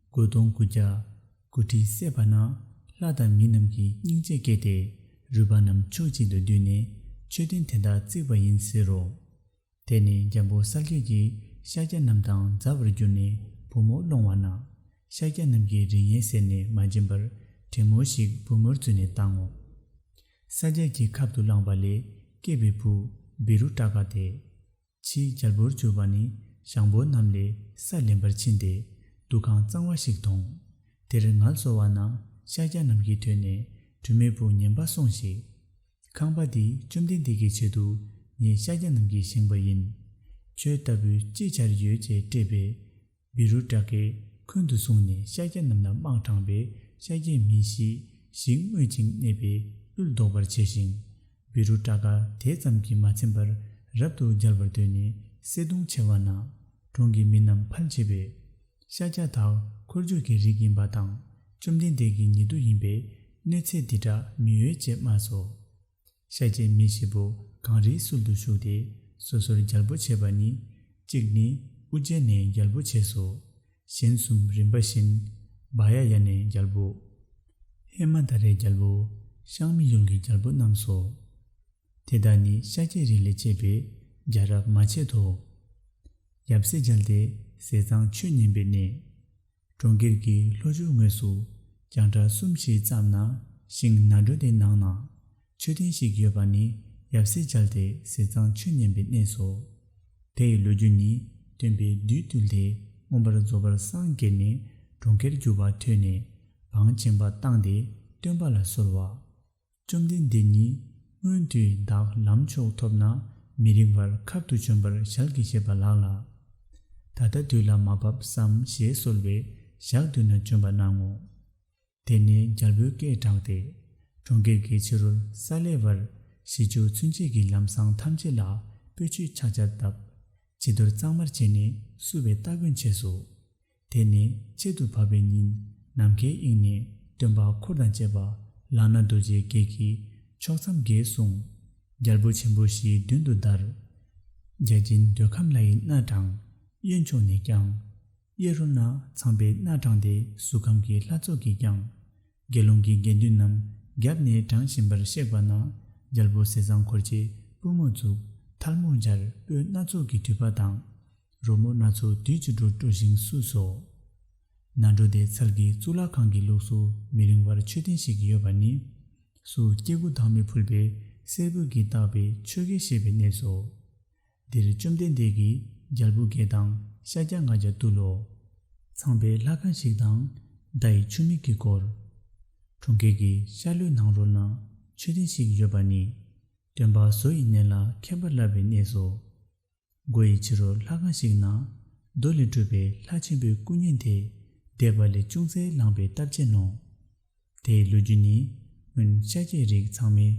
སྒོ་སྟོང་དགུ་བརྒྱ་དགུ་ཁྲི་བསད་པ་ན་ལྷ་དང་མི་རྣམས་ཀྱིས་སྙིང་རྗེ་སྐྱེས་ཏེ་རུས་པ་རྣམས་ཕྱོགས་གཅིག་ཏུ་བསྡུས་ནས་མཆོད་རྟེན་དེ་དག་བརྩིགས་པ་ཡིན་ཟེར་རོ། དེ་ནས་རྒྱལ་པོ་གསལ་རྒྱལ་གྱིས་ཤཱཀྱ་རྣམས་དང་མཛའ་བར་གྱུར་ནས་བུ་མོ་སློང་བ་ན། ཤཱཀྱ་རྣམས་ཀྱིས་རིགས་ངན་ཟེར་ནས་མ་བྱིན་པར་བྲན་མོ་ཞིག་བུ་མོར་བཙུན་ནས་བཏང་ངོ་། གསལ་རྒྱལ་གྱི་ཁབ་ཏུ་བླངས་པ་ལས་སྐྱེས་པའི་བུ་བི་རུ་ཏྲ་ཀ་སྟེ། ཕྱིས་རྒྱལ་པོར་གྱུར་པ་ནི་ཞང་པོ་རྣམས་ལས་ས་ལེན་པར་ཕྱིན་ཏེ་འདུ་ཁང་གཙང་བ་ཞིག་མཐོང་། དེར་ངལ་གསོ་བ་ན་ཤཱཀྱ་རྣམས་ཀྱིས་ཐོས་ནས་སྒྲོལ་མའི་བུ་ཉན་པ་སོང་ཞིག། ཁང་པ་འདི་བཅོམ་ལྡན་འདས་ཀྱི་ཆེད་དུ་ངས་ཤཱཀྱ་རྣམས་ཀྱིས་བཞེངས་པ་ཡིན། ཁྱོད་ལྟ་བུའི་ཅི་བྱར་ཡོད་ཅེས་དཔྲལ་པས། བི་རུ་ཏྲ་ཀས་འཁོན་དུ་བཟུང་ནས་ཤཱཀྱ་རྣམས་ལ་དམག་དྲངས་པས་ཤཱཀྱའི་མི་ཤི་ཞིང་རྨོས་ཅིང་གནས་པས་གླུད་ཟློག་པར་བྱས་ཤིང་། བི་རུ་ཏྲ་ཀ་དེ་ཙམ་གྱིས་མ་ཚིམ་པར་རབ་ཏུ་མཇལ་བར་འདོད་ནས་བསད་གདུང་ཆེ་བ་ན། གྲོང་གི་མི་རྣམས་ཕལ་ཆེ་བས། ཤཱཀྱ་དག་འཁོར་སྦྱོར་གྱི་རིགས་ཡིན་པ་དང་། བཅོམ་ལྡན་འདས་ཀྱི་ཉེ་དུ་ཡིན་པས་གནོད་འཚེ་འདི་དག་མི་འོས་ཅེས་སྨྲས་སོ། ཤཱཀྱའི་མི་བཞི་པོ་གངས་རིའི་ཟུར་དུ་བཞུགས་ཏེ་སོ་སོར་རྒྱལ་པོ་བྱས་པ་ནི། གཅིག་ནི་ཨུ་ཇ་ནས་རྒྱལ་པོ་བྱས་སོ། གཞན་གསུམ་རིམ་པ་བཞིན་བ་ཡ་ཡ་ནས་རྒྱལ་པོ། ཧེ་མ་ད་རའི་རྒྱལ་པོ། ཤང་མི་ཡུལ་གྱི་རྒྱལ་པོ་རྣམས་སོ། དེ་དག་ནི་ཤཱཀྱའི་རིགས་ལས་སྐྱེས་པའི་རྒྱལ་རབས་མ་ཆད་དོ། ཡབ་སྲས་མཇལ་ཏེ་ཟས་གཙང་མཆོད་ཉན་པའི་གནས། གྲོང་ཁྱེར་གྱི་ལྷོ་ཕྱོགས་ངོས་སུ་རྒྱང་གྲགས་གསུམ་བཞི་ཙམ་ན་ཤིང་ནཱ་ཌོ་དེའི་ནང་ན་མཆོད་རྟེན་ཞིག་ཡོད་པ་ནི་ཡབ་སྲས་མཇལ་ཏེ་ཟས་གཙང་མཆོད་ཉན་པའི་གནས་སོ། དེའི་ལོ་རྒྱུས་ནི་སྟོན་པས་བདུད་བཏུལ་ཏེ་མངོན་པར་རྫོགས་པར་སངས་རྒྱས་ནས་གྲོང་ཁྱེར་བསྒྱུར་བ་ཐོས་ནས་བང་ཆེན་པོ་བཏང་སྟེ་སྟོན་པ་ལ་གསོལ་བ། བཅོམ་ལྡན་འདས་ཉིད་སྔོན་དུས་བདག་ལམ་མཆོག་ཐོབ་ན་མི་རིང་བར་ཁབ་ཏུ་བྱོན་པར་ཞལ་གྱིས་བཞེས་པ་ལགས་ལ། ད་ལྟ་དུས་ལ་མ་བབ་བསམ་ཞེས་གསོལ་བས་ཞག་བདུན་ན་བྱོན་པ་གནང་ངོ་། དེ་ནས་རྒྱལ་པོའི་སྐད་གྲགས་ཏེ། གྲོང་ཁྱེར་གྱི་ཕྱི་རོལ་ས་ལེ་བར་བཞི་བཅུ་ཚུན་ཆད་ཀྱི་ལམ་སྲང་ཐམས་ཅད་ལ་སྤོས་ཆུས་ཕྱག་རྒྱ་བཏབ། བྱི་དོར་གཙང་མར་བྱས་ནས་བསུ་བའི་སྟ་གོན་བྱས་སོ། དེ་ནས་ཆེད་དུ་བབས་པའི་ཉིན་ནམ་མཁའི་དབྱིངས་ནས་སྟོན་པ་འཁོར་དང་བཅས་པ་ལག་ན་རྡོ་རྗེའི་རྒྱལ་གྱིས་ཕྱོགས་མཚམས་བརྒལ་གསུངས། རྒྱལ་པོ་ཆེན་པོ་བཞིའི་མདུན་དུ་བདར། བརྒྱ་བྱིན་འདོད་ཁམས་ལྷ་ཡི་སྣ་དྲངས། གཡོན་ཕྱོགས་ནས་ཀྱང་། གཡས་རོལ་ན་ཚངས་པའི་སྣ་དྲངས་ཏེ་གཟུགས་ཁམས་ཀྱི་ལྷ་ཚོགས་ཀྱིས་ཀྱང་། དགེ་སློང་གི་དགེ་འདུན་རྣམས་རྒྱབ་ནས་དྲངས་བཞིན་པར་གཤེགས་པ་ན། རྒྱལ་པོ་ཟས་གཙང་འཁོར་བཅས་པུས་མོ་བཙུགས། ཐལ་མོ་སྦྱར། སྤོས་སྣ་ཚོགས་ཀྱི་དུད་པ་དང་། རོལ་མོ་སྣ་ཚོགས་དུས་ཀྱི་འགྲོས་དཀྲོལ་ཞིང་བསུས་སོ། ནཱ་འགྲོ་དེ་ཚལ་གྱི་གཙུག་ལག་ཁང་གི་ལོགས་སུ་མི་རིང་བར་མཆོད་རྟེན་ཞིག་ཡོད་པ་ནི། སུ་སྐྱེ་དགུ་ལྡང་མི་ཕུལ་བའི་སེར་པོ་གིས་བཏགས་པའི་ཆོས་དགེ་བཤད་པའི་གནས་སོ། འདིར་བཅོམ་ལྡན་འདས་ཀྱིས་རྒྱལ་པོ་བརྒྱད་དང་ཤཱཀྱ་ལྔ་བརྒྱ་བཏུལ་ལོ། ཚངས་པའི་ལྷ་ཁང་ཞིག་དང་མདའ་ཡི་ཆུ་མིག་གིས་བསྐོར། གྲོང་ཁྱེར་གྱི་ཤར་ལྷོའི་ནང་རོལ་ན་མཆོད་རྟེན་ཞིག་ཡོད་པ་ནི། སྟོན་པ་བཟོ་ཡི་གནས་ལ་མཁས་པར་བསླབ་པའི་གནས་སོ། སྒོ་ཡི་ཕྱི་རོལ་ལྷ་ཁང་ཞིག་ན་རྡོ་ལས་གྲུབ་པའི་ལྷ་ཆེན་པོའི་སྐུ་བརྙན་དེ་འདས་པ་ལས་ཅུང་ཟད་ལངས་པའི་སྟབས་ཅན་ནོ། དེའི་ལོ་རྒྱུས་ནི། སྔོན་ཤཱཀྱའི་རིགས་ཚང་མས་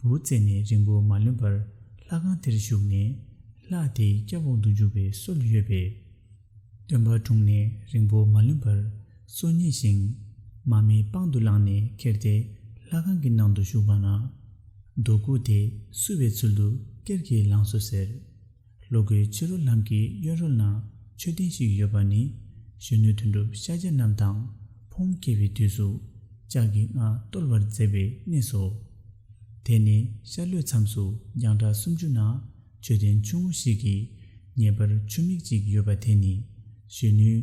བུ་བཙས་ནས་རིང་པོ་མ་ལོན་པར་ལྷ་ཁང་དེར་བཞུགས་ནས་ལྷ་དེའི་སྐྱབས་འོག་ཏུ་འཇུག་པའི་སྲོལ་ཡོད་པས། སྟོན་པ་འཁྲུངས་ནས་རིང་པོ་མ་ལོན་པར་སོ་མཉེས་ཤིང་། མ་རྨོས་པང་དུ་བླངས་ནས་ཁྱེར་ཏེ་ལྷ་ཁང་གི་ནང་དུ་ཞུགས་པ་ན། རྡོ་སྐུ་དེ་བསུ་བའི་ཚུལ་དུ་སྐེར་གྱིས་བླངས་སོ་ཟེར། ལྷོ་སྒོའི་ཕྱི་རོལ་ལམ་གྱི་གཡོན་རོལ་ན་མཆོད་རྟེན་ཞིག་ཡོད་པ་ནི། གཞོན་ནུ་དོན་གྲུབ་ཤཱཀྱ་རྣམས་དང་ཕུང་སྐྱེ་བའི་དུས་སུ་ལྕགས་ཀྱི་རྔ་བརྟོལ་བར་མཛད་པའི་གནས་སོ། དེ་ནས་ཤར་ལྷོའི་མཚམས་སུ་རྒྱང་གྲགས་སུམ་ཅུ་ན་མཆོད་རྟེན་ཆུང་ངུ་ཞིག་གི་ཉེ་བར་ཆུ་མིག་ཅིག་ཡོད་པ་དེ་ནི། གཞོན་ནུས་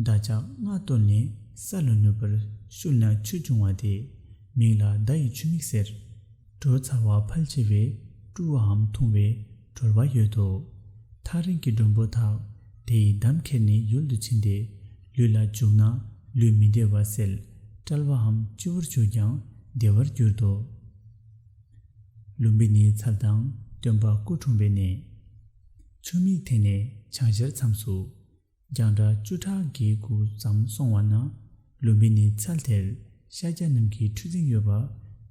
མདའ་ལྕགས་རྔ་བརྟོལ་ནས་ས་ལ་ནུབ་པར་ཤུལ་ན་ཆུ་བྱུང་བ་དེ་མིང་ལ་མདའ་ཡི་ཆུ་མིག་ཟེར། དྲོ་ཚ་བ་ཕལ་ཆེ་བས་བཀྲུ་བའམ་འཐུང་བའི་གྲོལ་བ་ཡོད་དོ། ཐག་རིང་གི་མགྲོན་པོ་དག་དེ་ཡི་འདམ་ཁྱེར་ནས་ཡུལ་དུ་ཕྱིན་ཏེ་ལུས་ལ་བྱུགས་ན་ལུས་མི་བདེ་བ་སེལ། བཀྲལ་བའམ་སྤྱི་བོར་བྱུགས་ཀྱང་བདེ་བར་འགྱུར་ཏོ། ལུམྦི་ནིའི་ཚལ་དང་སྟོན་པ་སྐུ་འཁྲུངས་པའི་གནས། ཆུ་མིག་དེ་ནས་བྱང་ཤར་མཚམས་སུ། རྒྱང་གྲགས་བཅུ་ཕྲག་བརྒྱད་དགུ་ཙམ་སོང་བ་ན། ལུམྦི་ནིའི་ཚལ་དེར་ཤཱཀྱ་རྣམས་ཀྱི་ཁྲུས་རྫིང་ཡོད་པ།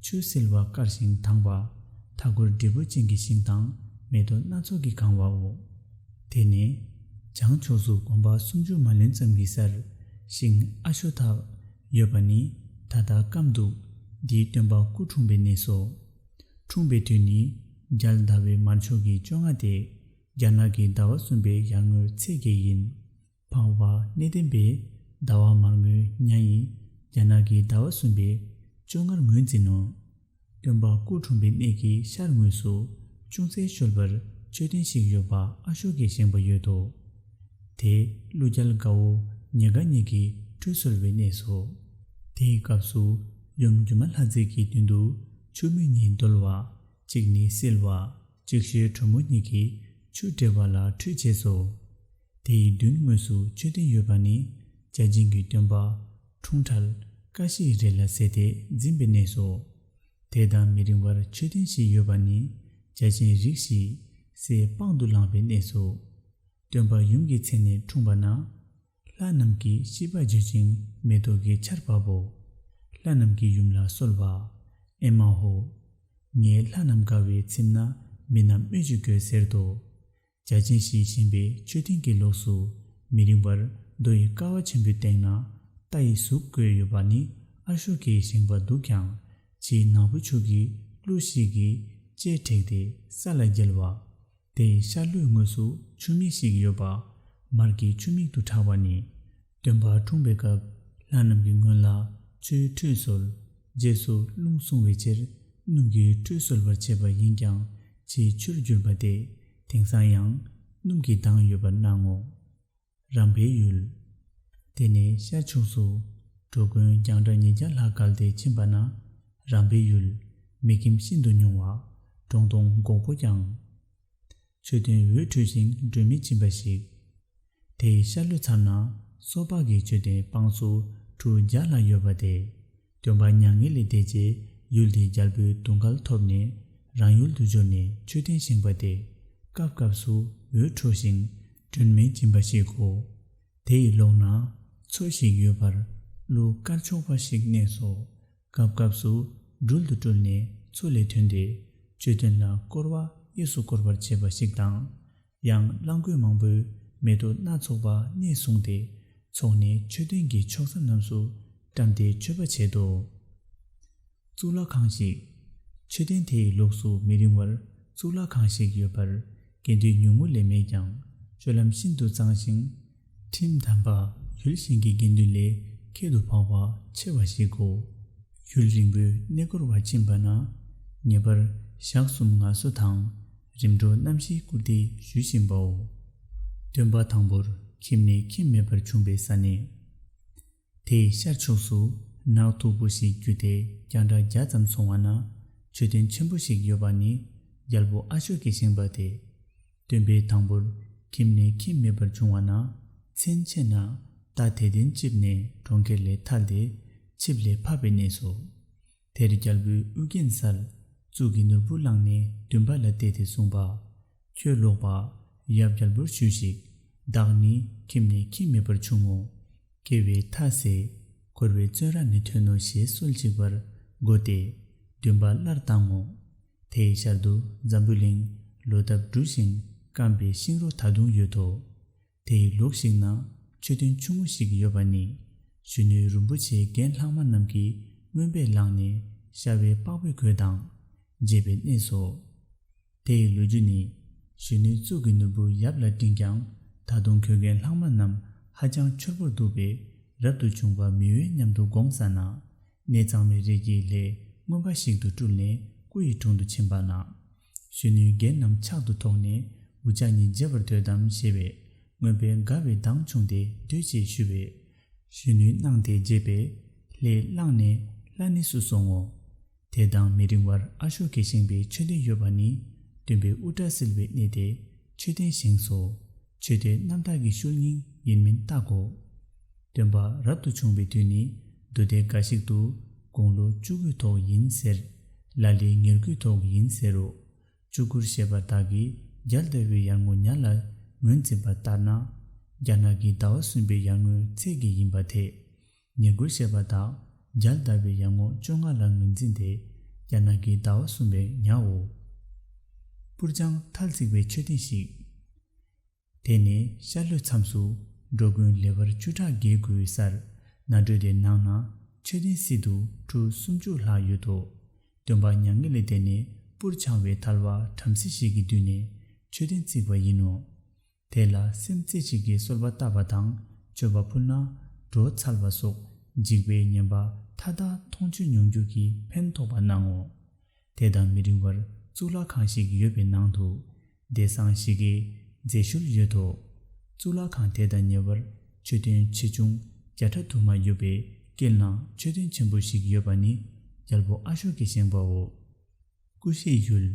ཆུ་བསིལ་བ་དཀར་ཞིང་དྭངས་པ། མཐའ་འཁོར་འབྲས་བུ་ཅན་གྱི་ཤིང་དང་མེ་ཏོག་སྣ་ཚོགས་ཀྱིས་གང་བའོ། དེ་ནས་བྱང་ཕྱོགས་སུ་གོམ་པ་སུམ་ཅུ་མ་ལོན་ཙམ་གྱི་སར་ཤིང་ཨ་ཤོ་ཐག་ཡོད་པ་ནི་ད་ལྟ་སྐམ་འདུག། འདིའི་སྟོན་པ་སྐུ་འཁྲུངས་པའི་གནས་སོ། འཁྲུངས་པའི་དུས་ནི་རྒྱལ་ཟླ་བའི་མར་ཕྱོགས་ཀྱི་བཅོ་ལྔ་སྟེ། རྒྱ་ནག་གི་ཟླ་བ་གསུམ་པའི་ཡར་ངོའི་ཚེས་བརྒྱད་ཡིན། འཕགས་པ་གནས་བརྟན་པས་ཟླ་བ་མར་ངོའི་ཉ་ཡིས་རྒྱ་ནག་གི་ཟླ་བ་གསུམ་པའི་བཅོ་ལྔར་ངོས་འཛིན་ནོ། སྟོན་པ་སྐུ་འཁྲུངས་པའི་གནས་ཀྱི་ཤར་ངོས་སུ་ཅུང་ཟད་ཤུལ་བར་མཆོད་རྟེན་ཞིག་ཡོད་པ་ཨ་ཤོ་ཀའི་བཞེངས་པ་ཡོད་དོ། དེ་ཀླུ་རྒྱལ་དགའ་བོ་ཉེ་དགའ་གཉིས་ཀྱིས་ཁྲུས་གསོལ་བའི་གནས་སོ། དེའི་སྐབས་སུ་ཡུམ་སྒྱུ་མ་ལྷ་མཛེས་ཀྱི་མདུན་དུ་ཆུ་མིག་གཉིས་བརྡོལ་བ། གཅིག་ནི་བསིལ་བ། ཅིག་ཤོས་དྲོན་མོ་གཉིས་ཀྱིས་ཆུ་འདྲེས་པ་ལ་ཁྲུས་བྱས་སོ། དེ་ཡི་མདུན་ངོས་སུ་མཆོད་རྟེན་ཡོད་པ་ནི་བརྒྱ་བྱིན་གྱི་སྟོན་པ་འཁྲུངས་ཁྲལ་ཀ་ཤི་རེ་ལ་ཟེར་ཏེ་འཛིན་པའི་གནས་སོ། དེ་དང་མི་རིང་བར་མཆོད་རྟེན་ཞིག་ཡོད་པ་ནི་བརྒྱ་བྱིན་རིགས་བཞི་སའི་པང་དུ་བླངས་པའི་གནས་སོ། སྟོན་པ་ཡུམ་གྱི་མཚན་ནས་འཁྲུངས་པ་ན། ལྷ་རྣམས་ཀྱིས་ཤིས་པ་བརྗོད་ཅིང་མེ་ཏོག་གི་ཆར་འབབ་བོ། ལྷ་རྣམས་ཀྱིས་ཡུམ་ལ་གསོལ་བ། ཨེ་མ་ཧོ། ངའི་ལྷ་རྣམས་དགའ་བའི་ཚིམ་ན་མི་རྣམས་སྨོས་ཅི་དགོས་ཟེར་ཏོ། བརྒྱ་བྱིན་བཞིས་བཞེངས་པའི་མཆོད་རྟེན་གྱི་ལོགས་སུ་མི་རིང་བར་རྡོ་ཡི་ཀ་བ་ཆེན་པོའི་སྟེང་ན་རྟ་ཡི་གཟུགས་བཀོད་ཡོད་པ་ནི་ཨ་ཤོ་ཀའི་བཞེངས་པ་འདུག་ཀྱང་ཕྱིའི་ནག་པོ་ཆུ་གི་ཀླུ་ཞིག་གིས་ལྕེ་བྲེགས་ཏེ་ས་ལ་འགྱེལ་བ། དེའི་ཤར་ལྷོའི་ངོས་སུ་ཆུ་མིག་ཞིག་ཡོད་པ། མར་གྱི་ཆུ་མིག་ཏུ་གྲགས་པ་ནི། སྟོན་པ་འཁྲུངས་པའི་སྐབས་ལྷ་རྣམས་ཀྱིས་སྔོན་ལ་ཆུའི་ཁྲུས་གསོལ། རྗེས་སུ་རླུང་བསྲུང་བའི་ཕྱིར་སྣུམ་གྱིས་ཁྲུས་གསོལ་བར་བྱེད་པ་ཡིན་ཀྱང་ཕྱིས་ཆུར་གྱུར་པ་སྟེ་དེང་སང་ཡང་སྣུམ་གྱིས་དྭངས་ཡོད་པར་སྣང་ངོ་། རམ་པའི་ཡུལ། དེ་ནས་ཤར་ཕྱོགས་སུ་འགྲོ་མགོན་རྒྱང་གྲགས་ཉིས་བརྒྱ་ལྷག་བརྒལ་ཏེ་ཕྱིན་པ་ན་རམ་པའི་ཡུལ། མི་ཁྱིམ་ཤིན་ཏུ་ཉུང་བ། གྲོང་སྟོང་སྒོག་པོ་ཀྱང་། མཆོད་རྟེན་འོད་འཕྲོ་ཞིང་སྒྲོན་མེ་སྦྱིན་པ་ཞིག། དེའི་ཤར་ལྷོའི་མཚམས་ན་སོ་ཕག་གི་མཆོད་རྟེན་པང་སོ་གྲུ་བརྒྱ་ལྷག་ཡོད་པ་སྟེ། སྟོན་པ་མྱ་ངན་ལས་འདས་རྗེས་ཡུལ་དེའི་རྒྱལ་པོའི་དུང་དཀར་ཐོབ་ནས་རང་ཡུལ་དུ་འབྱོར་ནས་མཆོད་རྟེན་བཞེངས་པ་སྟེ། སྐབས་སྐབས་སུ་འོད་འཕྲོ་ཞིང་སྒྲོན་མེ་སྦྱིན་པ་ཞིག་གོ། དེ་ཡི་ལོགས་ན་མཚོ་ཞིག་ཡོད་པར་ཀླུ་དཀར་ཕྱོགས་པ་ཞིག་གནས་སོ། སྐབས་སྐབས་སུ་སྦྲུལ་དུ་སྤྲུལ་ནས་མཚོ་ལས་ཐོན་ཏེ་མཆོད་རྟེན་ལ་བསྐོར་བ་གཡས་སུ་བསྐོར་བར་བྱེད་པ་ཞིག་དང་། ཡང་གླང་རྒོད་མང་པོས་མེ་ཏོག་སྣ་ཚོགས་པ་སྣས་བཟུང་སྟེ། ཚོགས་ནས་མཆོད་རྟེན་གྱི་ཕྱོགས་མཚམས་རྣམས་སུ་བཀྲམ་སྟེ་མཆོད་པ་བྱེད་དོ། གཙུག་ལག་ཁང་ཞིག་མཆོད་རྟེན་དེའི་ལོགས་སུ་མི་རིང་བར་གཙུག་ལག་ཁང་ཞིག་ཡོད་པར། དགེ་འདུན་ཉུང་ངུ་ལས་མེད་ཀྱང་། སྤྱོད་ལམ་ཤིན་ཏུ་གཙང་ཞིང་། ཁྲིམས་དམ་པ། ཡུལ་གཞན་གྱི་དགེ་འདུན་ལས་ཁྱད་དུ་འཕགས་པ་ཆེ་བ་ཞིག་གོ། ཡུན་རིང་པོའི་གནས་སྐོར་བ་ཕྱིན་པ་ན། ངེས་པར་ཞག་གསུམ་ངལ་གསོ་དང་། རིམ་གྲོ་རྣམ་བཞིའི་སྐུར་འདེབས་ཞུ་བཞིན་པའོ། སྟོན་པ་དང་པོར་ཁྱིམ་ནས་ཁྱིམ་མེད་པར་བྱུང་བའི་ས་གནས། དེའི་ཤར་ཕྱོགས་སུ་ནགས་མཐུག་པོ་ཞིག་བརྒྱུད་དེ་རྒྱང་གྲགས་བརྒྱ་ཙམ་སོང་བ་ན། མཆོད་རྟེན་ཆེན་པོ་ཞིག་ཡོད་པ་ནི་རྒྱལ་པོ་ཨ་ཤོ་ཀས་བཞེངས་པ་སྟེ། སྟོན་པས་དང་པོར་ཁྱིམ་ནས་ཁྱིམ་མེད་པར་བྱུང་བ་ན། མཚན་ཕྱེད་ན་རྟ་དད་ལྡན་ཆིབས་ནས་གྲོང་ཁྱེར་ལས་ཐལ་ཏེ་ཆིབས་ལས་ཕབ་པའི་གནས་སོ། དེར་རྒྱལ་པོས་ཨུ་རྒྱན་སལ་གཙུག་གི་ནོར་བུ་བླངས་ནས་འདུན་པ་ལ་གཏད་དེ་གསུངས་པ། ཁྱོད་ལོག་པ། ཡབ་རྒྱལ་པོར་ཞུས་ཤིག་བདག་ནི་ཁྱིམ་ནས་ཁྱིམ་མེད་པར་བྱུང་ངོ་། སྐྱེ་བའི་མཐའ་ཟད། འཁོར་བའི་བཙོན་ར་ནས་ཐོན་ནོ་ཞེས་གསོལ་ཅིག་པར་བསྒོ་སྟེ། འདུན་པ་སླར་བཏང་ངོ་། དེའི་ཤར་དུ་འཛམ་བུ་གླིང་ལོ་འདབ་འབྲུ་བཞིན་སྐམ་པའི་ཤིང་རོ་ད་དུང་ཡོད་དོ། དེའི་ལོགས་ཤིག་ན་མཆོད་རྟེན་ཆུང་ངུ་ཞིག་ཡོད་པ་ནི། གཞོན་ནུའི་རིན་པོ་ཆེའི་རྒན་ལྷག་མ་རྣམས་ཀྱིས་རྔོན་པས་བླངས་ནས་ཤ་བའི་པགས་པའི་གོས་དང་། འབྱེད་པའི་གནས་སོ། དེའི་ལོ་རྒྱུས་ནི། གཞོན་ནུའི་གཙུག་གི་ནོར་བུ་ཡབ་ལ་བཀྲིན་ཀྱང་། ད་དུང་གོས་རྒན་ལྷག་མ་རྣམས་ཧ་ཅང་འཆོལ་པོར་འདུག་པས། རབ་ཏུ་བྱུང་བ་མི་འོས་སྙམ་དུ་དགོངས་ས་ན། གནས་གཙང་མའི་རི་གི་ལྷའི་རྔོན་པ་ཞིག་ཏུ་སྤྲུལ་ནས་སྐུ་ཡི་དྲུང་དུ་ཕྱིན་པ་ན། གཞོན་ནུའི་རྒན་རྣམས་ཕྱག་ཏུ་ཐོགས་ནས་འུ་ཅག་གཉིས་མཇལ་བར་འདོད་དམ་ཞེས་པས། རྔོན་པས་དགའ་བའི་མདངས་ཕྱུང་སྟེ་སྡོད་ཅེས་ཞུས་པས། གཞོན་ནུས་གནང་སྟེ་བརྗེད་པས། ལྷས་བླངས་ནས་ལྷ་གནས་སུ་སོང་ངོ་། དེ་དང་མི་རིང་བར་ཨ་ཤོ་ཀས་བཞེངས་པའི་མཆོད་རྟེན་ཡོད་པ་ནི། སྟོན་པས་དབུ་སྐྲ་བསིལ་བའི་གནས་དེ་མཆོད་རྟེན་བཞེངས་སོ། མཆོད་རྟེན་རྣམ་དག་གི་ཤུལ་རྙིང་ཡིན་མིན་བརྟག་གོ། སྟོན་པ་རབ་ཏུ་བྱུང་བའི་དུས་ནི་མདོ་སྡེ་འགའ་ཞིག་ཏུ་དགུང་ལོ་བཅུ་དགུའི་ཐོག་ཡིན་ཟེར། ལ་ལས་ཉེར་དགུའི་ཐོག་ཡིན་ཟེར་རོ། བཅུ་དགུར་བཤད་པ་དག་གིས་རྒྱལ་ཟླ་བའི་ཡར་ངོ་ཉ་ལ་ངོས་འཛིན་པ་ལྟར་ན། རྒྱ་ནག་གི་ཟླ་བ་གསུམ་པའི་ཡར་ངོའི་ཚེས་ཀྱི་ཡིན་པ་དེ། ཉེར་དགུར་བཤད་པ་དག་རྒྱལ་ཟླ་བའི་ཡར་ངོ་བཅོ་ལྔ་ལ་ངོས་འཛིན་ཏེ། རྒྱ་ནག་གི་ཟླ་བ་གསུམ་པའི་ཉའོ། སྤུར་ལྕང་ཐལ་བརྩིགས་པའི་མཆོད་རྟེན་ཞིག་དེ་ནས་ཤར་ལྷོའི་མཚམས་སུ་འགྲོ་མགོན་ལེ་བར་བཅུ་ཕྲག་བརྒྱད་དགུའི་སར་ནགས་ཁྲོད་དེ་ནང་ན་མཆོད་རྟེན་སྲིད་དུ་ཁྲུ་སུམ་ཅུ་ལྷག་ཡོད་དོ། སྟོན་པ་མྱ་ངན་ལས་འདས་ནས་སྤུར་འཆང་བའི་ཐལ་བ་བྲམ་ཟེ་ཞིག་གི་མདུན་ནས་མཆོད་རྟེན་བརྩིགས་པ་ཡིན་ནོ། དེ་ལ་སེམས་རྩེ་གཅིག་གིས་གསོལ་བ་བཏབ་པ་དང་མཆོད་པ་ཕུལ་ན་འགྲོ་ཚར་བ་སོགས་འཇིགས་པའི་ངན་པ་མཐའ་དག་མཐོང་ཆོས་མྱོང་འགྱུར་གྱི་ཕན་ཐོགས་པ་གནང་ངོ་། དེ་དང་མི་རིང་བར་གཙུག་ལག་ཁང་ཞིག་ཡོད་པའི་ནང་དུ། བདེ་གསང་ཞི་རྒྱས་མཛེས་ཤུལ་ཡོད་དོ། གཙུག་ལག་ཁང་དེ་དང་ཉེ་བར་མཆོད་རྟེན་ཆེ་ཆུང་བརྒྱ་ཕྲག་དུ་མ་ཡོད་པའི་དཀྱིལ་ན་མཆོད་རྟེན་ཆེན་པོ་ཞིག་ཡོད་པ་ནི་རྒྱལ་པོ་ཨ་ཤོ་ཀས་བཞེངས་པའོ། ཀུ་ཤའི་ཡུལ།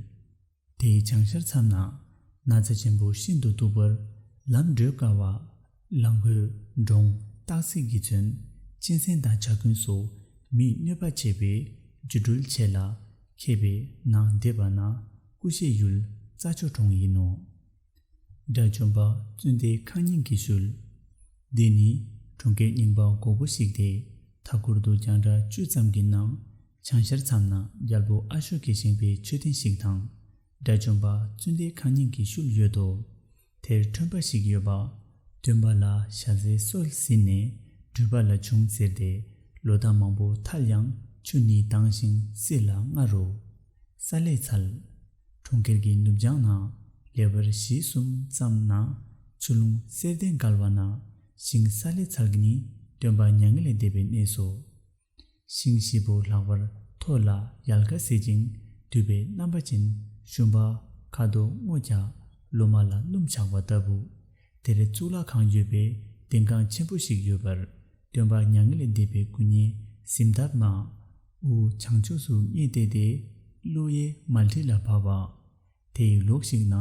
དེའི་བྱང་ཤར་མཚམས་ན་ན་ཚ་ཆེན་པོ་ཤིན་ཏུ་སྡུག་པར་ལམ་བགྲོད་དཀའ་བ། ལ་མགོའི་འབྲོང་སྟག་གཟིག་གིས་མཚོན་གཅན་གཟན་དང་བྱ་རྐུན་སོགས་མིས་གནོད་པ་བྱས་པས་རྒྱུ་འགྲུལ་ཆེ་ལ་ཁེབས་པས་ནགས་འདེབས་པ་ན་ཀུ་ཤའི་ཡུལ་རྩྭ་མཆོག་གྲོང་ཡིན་ནོ། དགྲ་བཅོམ་པ་བཙུན་ཏེ་ཁང་རྙིང་གི་ཤུལ། འདི་ནི་གྲོང་ཁྱེར་རྙིང་པ་སྒོར་པོ་ཞིག་སྟེ། མཐའ་འཁོར་དུ་རྒྱང་གྲགས་བཅུ་ཙམ་གྱི་ནང་བྱང་ཤར་མཚམས་ན་རྒྱལ་པོ་ཨ་ཤོ་ཀས་བཞེངས་པའི་མཆོད་རྟེན་ཞིག་དང་། དགྲ་བཅོམ་པ་བཙུན་ཏེ་ཁང་རྙིང་གི་ཤུལ་ཡོད་དོ། དེར་ཁྲོན་པ་ཞིག་ཡོད་པ། སྟོན་པ་ལ་ཞལ་ཟས་གསོལ་ཟིན་ནས་སྒྲུབ་པ་ལ་བྱུང་ཟེར་ཏེ། ལོ་ཟླ་མང་པོ་ཐལ་ཡང་ཆུ་ནི་དྭངས་ཤིང་བསིལ་ལ་མངར་རོ། ས་ལེ་ཚལ། གྲོང་ཁྱེར་གྱི་ནུབ་བྱང་ན་ལེ་བར་བཞི་གསུམ་ཙམ་ན་ཆུ་ཀླུང་གསེར་ལྡན་བརྒལ་བ་ན་ཤིང་ས་ལེ་ཚལ་གྱི་ནི་སྟོན་པ་མྱ་ངན་ལས་འདས་པའི་གནས་སོ། ཤིང་བཞི་པོ་ལྷག་པར་མཐོ་ལ་ཡལ་ག་གསལ་ཅིང་དུད་པའི་རྣམ་པ་ཅན་ཤུན་པ་ཁ་དོག་སྔོ་སྐྱ་ལོ་མ་ལ་སྣུམ་ཆགས་པ་ལྟ་བུ། དེར་གཙུག་ལག་ཁང་ཡོད་པའི་ལྡིང་ཁང་ཆེན་པོ་ཞིག་ཡོད་པར་སྟོན་པ་མྱ་ངན་ལས་འདས་པའི་སྐུ་བརྙན་གཟིམ་ཐབས་མ། དབུ་བྱང་ཕྱོགས་སུ་བསྙེས་ཏེ་སྟེ་ཀླུ་ཡི་མལ་ཁྲི་ལ་བབས་པ། དེའི་ལོགས་ཤིག་ན་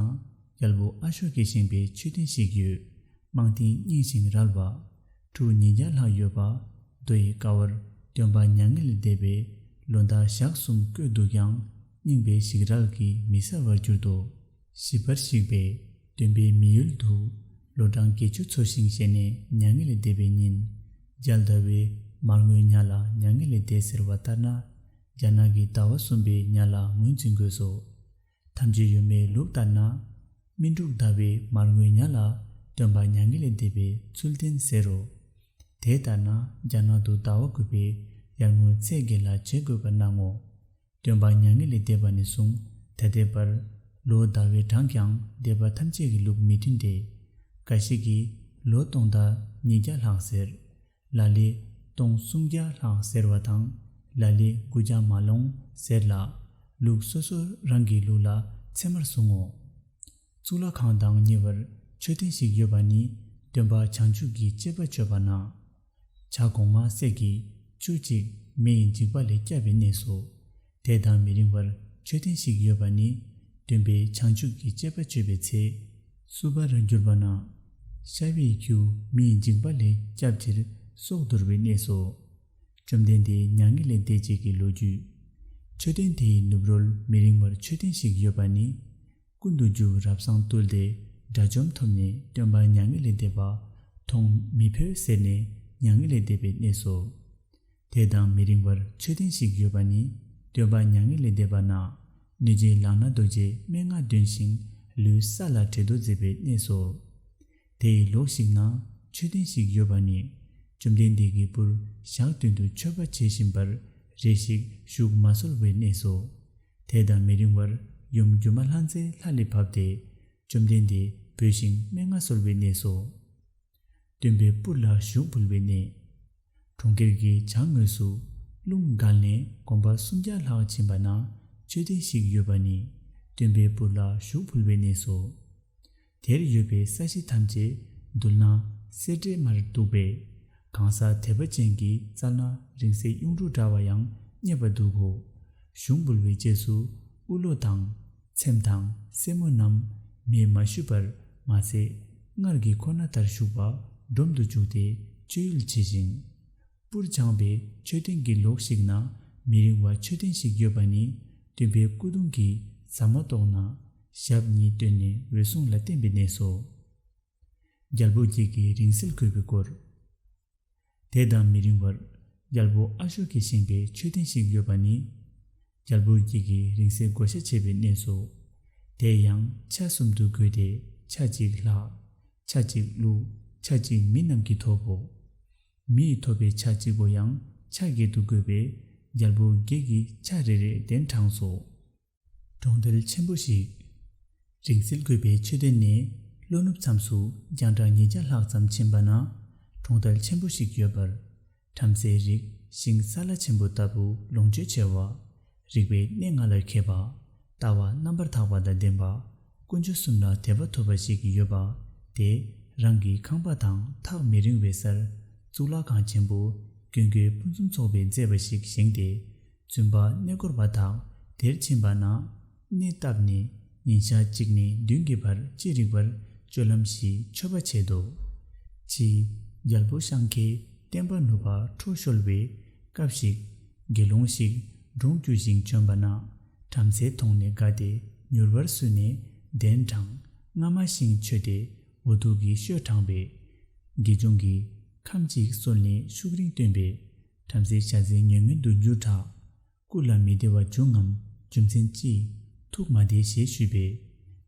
རྒྱལ་པོ་ཨ་ཤོ་ཀས་བཞེངས་པའི་མཆོད་རྟེན་ཞིག་ཡོད། རྨང་རྟེན་རྙིང་ཞིང་རལ་བ། ཁྲུ་ཉིས་བརྒྱ་ལྷག་ཡོད་པ། མདོ་ཡི་ཀ་བར་སྟོན་པ་མྱ་ངན་ལས་འདས་པའི་ལོ་ཟླ་ཞག་གསུམ་བཀོད་འདུག་ཀྱང་རྙིང་པའི་ཞིག་རལ་གྱིས་མི་གསལ་བར་གྱུར་ཏོ། ཞིབ་པར་གཞིགས་པས་སྟོན་པའི་མི་ཡུལ་དུ་ལོ་གྲངས་བརྒྱད་ཅུ་འཚོ་ཞིང་གཞེས་ནས་མྱ་ངན་ལས་འདས་པའི་ཉིན། རྒྱལ་ཟླ་བའི་མར་ངོའི་ཉ་ལ་མྱ་ངན་ལས་འདས་ཟེར་བ་ལྟར་ན། རྒྱ་ནག་གི་ཟླ་བ་གསུམ་པའི་ཉ་ལ་ངོས་འཛིན་དགོས་སོ། ཐམས་ཅད་ཡོད་མེད་ལུགས་ལྟར་ན། སྨིན་དྲུག་ཟླ་བའི་མར་ངོའི་ཉ་ལ་སྟོན་པ་མྱ་ངན་ལས་འདས་པའི་ཚུལ་བསྟན་ཟེར་རོ། དེ་ལྟར་ན་རྒྱ་ནག་ཏུ་ཟླ་བ་དགུ་པའི་ཡར་ངོའི་ཚེས་བརྒྱད་ལ་བྱེད་དགོས་པར་སྣང་ངོ་། སྟོན་པ་མྱ་ངན་ལས་འདས་པ་ནས་བཟུང་ད་ལྟའི་བར་ལོ་ཟླ་བའི་གྲངས་ཀྱང་སྡེ་པ་ཐམས་ཅད་ཀྱི་ལུགས་མི་མཐུན་ཏེ། འགའ་ཞིག་གིས་ལོ་སྟོང་དང་ཉིས་བརྒྱ་ལྷག་ཟེར། ལ་ལས་སྟོང་སུམ་བརྒྱ་ལྷག་ཟེར་བ་དང་ལ་ལས་དགུ་བརྒྱ་མ་ལོངས་ཟེར་ལ། ལུགས་སོ་སོ་རང་གི་ལུགས་ལ་ཚད་མར་བཟུང་ངོ་། གཙུག་ལག་ཁང་དང་ཉེ་བར་མཆོད་རྟེན་ཞིག་ཡོད་པ་ནི་སྟོན་པ་བྱང་ཆུབ་ཀྱི་སྤྱད་པ་སྤྱོད་པ་ན། བྱ་གོང་མ་སྲས་ཀྱིས་ཆུ་གཅིག་མེ་ཡི་འཇིགས་པ་ལས་བསྐྱབས་པའི་གནས་སོ། དེ་དང་མི་རིང་བར་མཆོད་རྟེན་ཞིག་ཡོད་པ་ནི་སྟོན་པས་བྱང་ཆུབ་ཀྱི་སྤྱད་པ་སྤྱོད་པའི་ཚེ། བསུ་བར་གྱུར་པ་ན། ཤ་བའི་ཁྱེའུ་མེ་ཡི་འཇིགས་པ་ལས་བསྐྱབས་ཕྱིར་སྲོག་འདོར་བའི་གནས་སོ། བཅོམ་ལྡན་འདས་མྱ་ངན་ལས་འདས་རྗེས་ཀྱི་ལོ་རྒྱུས། མཆོད་རྟེན་དེའི་ནུབ་རོལ་མི་རིང་བར་མཆོད་རྟེན་ཞིག་ཡོད་པ་ནི། ཀུན་ཏུ་རྒྱུ་རབ་བཟང་བཏུལ་ཏེ་དགྲ་བཅོམ་ཐོབ་ནས་སྟོན་པ་མྱ་ངན་ལས་འདས་པ་མཐོང་མི་ཕོད་ཟེར་ནས་མྱ་ངན་ལས་འདས་པའི་གནས་སོ། དེ་དང་མི་རིང་བར་མཆོད་རྟེན་ཞིག་ཡོད་པ་ནི། སྟོན་པ་མྱ་ངན་ལས་འདས་པ་ན། གནོད་སྦྱིན་ལག་ན་རྡོ་རྗེས་སྨྲེ་སྔགས་འདོན་ཞིང་ལུས་ས་ལ་བྲེད་དོ་མཛད་པའི་གནས་སོ། དེ་ཡི་ལོགས་ཤིག་ན་མཆོད་རྟེན་ཞིག་ཡོད་པ་ནི། བཅོམ་ལྡན་འདས་ཀྱི་བུར་ཞག་བདུན་དུ་མཆོད་པ་བྱེད་བཞིན་པར་རེ་ཞིག་བཞུགས་མ་གསོལ་བའི་གནས་སོ། དེ་དང་མི་རིང་བར་ཡུམ་སྒྱུ་མ་ལྷ་མཛེས་ལྷ་ལས་བབས་ཏེ། བཅོམ་ལྡན་འདས་བོས་ཤིང་སྨྲེ་སྔགས་གསོལ་བའི་གནས་སོ། སྟོན་པའི་སྤུར་ལ་ཞུགས་ཕུལ་བའི་གནས། གྲོང་ཁྱེར་གྱི་བྱང་ངོས་སུ་རླུང་བརྒལ་ནས་གོམ་པ་སུམ་བརྒྱ་ལྷག་ཕྱིན་པ་ན་མཆོད་རྟེན་ཞིག་ཡོད་པ་ནི་སྟོན་པའི་སྤུར་ལ་ཞུགས་ཕུལ་བའི་གནས་སོ། དེར་ཡོད་པའི་ས་གཞི་ཐམས་ཅད་རྡུལ་སྣ་སེར་བྲེ་མར་གཏུགས་པས། གང་སར་དད་པ་ཅན་གྱི་རྩ་སྣ་རིང་བསྲེལ་གཡུང་དྲུང་འདྲ་བ་ཡང་རྙེད་པར་འདུག་གོ། ཞུགས་འབུལ་བའི་རྗེས་སུ་དབུ་ལོ་དང་། ཚེམས་དང་སེན་མོ་རྣམས་མེས་མ་བཤུས་པར་མ་ཚད་སྔར་གྱི་ཁོ་ན་ལྟར་བཞུགས་པ་སྒྲོམ་དུ་བཅུག་སྟེ་མཆོད་ཡུལ་བྱས་ཤིང་། སྤུར་བྱང་པའི་མཆོད་རྟེན་གྱི་ལོགས་ཤིག་ན་མི་རིང་བ་མཆོད་རྟེན་ཞིག་ཡོད་པ་ནི་སྟོན་པའི་སྐུ་གདུང་གི་ཟ་མ་ཏོག་ན་ཞབས་གཉིས་བཏོན་ནས་འོད་སྲུང་ལ་བརྟེན་པའི་གནས་སོ། རྒྱལ་པོ་བརྒྱད་ཀྱིས་རིང་བསྲེལ་བགོས་པའི་སྐོར། དེ་དང་མི་རིང་བར་རྒྱལ་པོ་ཨ་ཤོ་ཀས་བཞེངས་པའི་མཆོད་རྟེན་ཞིག་ཡོད་པ་ནི། རྒྱལ་པོ་བརྒྱད་ཀྱིས་རིང་བསྲེལ་བགོ་བཤའ་བྱས་པའི་གནས་སོ། དེ་ཡང་ཆ་གསུམ་དུ་བགོས་ཏེ་ཆ་གཅིག་ལྷ། ཆ་གཅིག་ཀླུ། ཆ་གཅིག་མི་རྣམས་ཀྱིས་ཐོབ་བོ། མི་ཡིས་ཐོབ་པའི་ཆ་གཅིག་པོ་ཡང་ཆ་བརྒྱད་དུ་བགོས་པས་རྒྱལ་པོ་བརྒྱད་ཀྱི་ཆ་རེ་རེ་གདན་དྲངས་སོ། གྲོང་རྡལ་ཆེན་པོ་ཞིག་རིང་བསྲེལ་བགོས་པའི་མཆོད་རྟེན་ནས་ལྷོ་ནུབ་མཚམས་སུ་རྒྱང་གྲགས་ཉིས་བརྒྱ་ལྷག་ཙམ་ཕྱིན་པ་ན་གྲོང་རྡལ་ཆེན་པོ་ཞིག་ཡོད་པར། བྲམ་ཟེའི་རིགས་ཤིང་སཱ་ལ་ཆེན་པོ་ལྟ་བུ་ལོངས་སྤྱོད་ཆེ་བ། རིག་པའི་གནས་ལྔ་ལ་མཁས་པ། ལྟ་བ་རྣམ་པར་དག་པ་དང་ལྡན་པ། དཀོན་མཆོག་གསུམ་ལ་དད་པ་ཐོབ་པ་ཞིག་ཡོད་པ། དེ་རང་གི་ཁང་པ་དང་ཐག་མི་རིང་བའི་སར་གཙུག་ལག་ཁང་ཆེན་པོ་ཀུན་དགའི་ཕུན་སུམ་ཚོགས་པས་མཛེས་པ་ཞིག་བཞེངས་ཏེ། བཙུན་པ་གནས་སྐོར་བ་དག་དེར་ཕྱིན་པ་ན། གནས་བཏབ་ནས་ཉིན་ཞག་གཅིག་ནས་བདུན་གྱི་བར་ཅི་རིགས་པར་སྤྱོད་ལམ་བཞིའི་མཆོད་པ་བྱེད་དོ། ཕྱིས་རྒྱལ་པོ་ཤཱཀྱའི་བསྟན་པ་ནུབ་པ་འཕྲོ་བཤོལ་བའི་སྐབས་ཤིག་དགེ་སློང་ཞིག་གྲོང་བཅུ་ཞིང་བྱོན་པ་ན་བྲམ་ཟེ་མཐོང་ནས་དགའ་སྟེ་མྱུར་བར་བསུས་ནས་གདན་དྲངས། སྔ་མ་ཞིང་མཆོད་དེ་འོ་ཐུག་གི་བཤོས་དྲངས་པས། དགེ་སྦྱོང་གིས་ཁམ་གཅིག་གསོལ་ནས་ཤུགས་རིང་བཏོན་པས། བྲམ་ཟེ་བྱ་ཟན་ཉོ་མཁན་དུ་འགྱུར་དྲགས། སྐུ་ལ་མི་བདེ་བ་བྱུང་ངམ་རྒྱུ་མཚན་ཅི། ཐུགས་མ་བདེ་ཞེས་ཞུས་པས།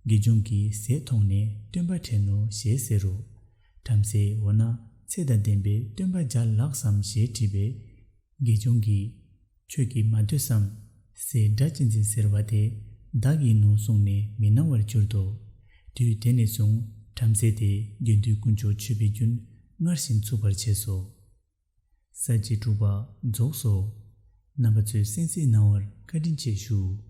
དགེ་སྦྱོང་གིས་ཟས་མཐོང་ནས་སྟོན་པ་དྲན་ནོ་ཞེས་ཟེར་རོ། བྲམ་ཟེས་འོ་ན་ཚེ་དང་ལྡན་པའི་སྟོན་པ་མཇལ་ལགས་སམ་ཞེས་དྲིས་པས། དགེ་སྦྱོང་གིས། ཁྱོད་ཀྱིས་མ་འདོད་སམ། ཟས་སྒྲ་གཅན་འཛིན་ཟེར་བ་དེ་བདག་ཡིན་ནོ་གསུངས་ནས་མི་སྣང་བར་གྱུར་ཏོ། དུས་དེ་ནས་བཟུང་བྲམ་ཟེ་དེ་དགེ་འདུན་དཀོན་མཆོག་མཆོད་པའི་རྒྱུན་སྔར་བཞིན་ཚུགས་པར་བྱས་སོ། ས་བཅད་དྲུག་པ་རྫོགས་སོ། རྣམ་པ་ཚོས་གསན་གཟིགས་གནང་བར་བཀའ་དྲིན་ཆེ་ཞུ།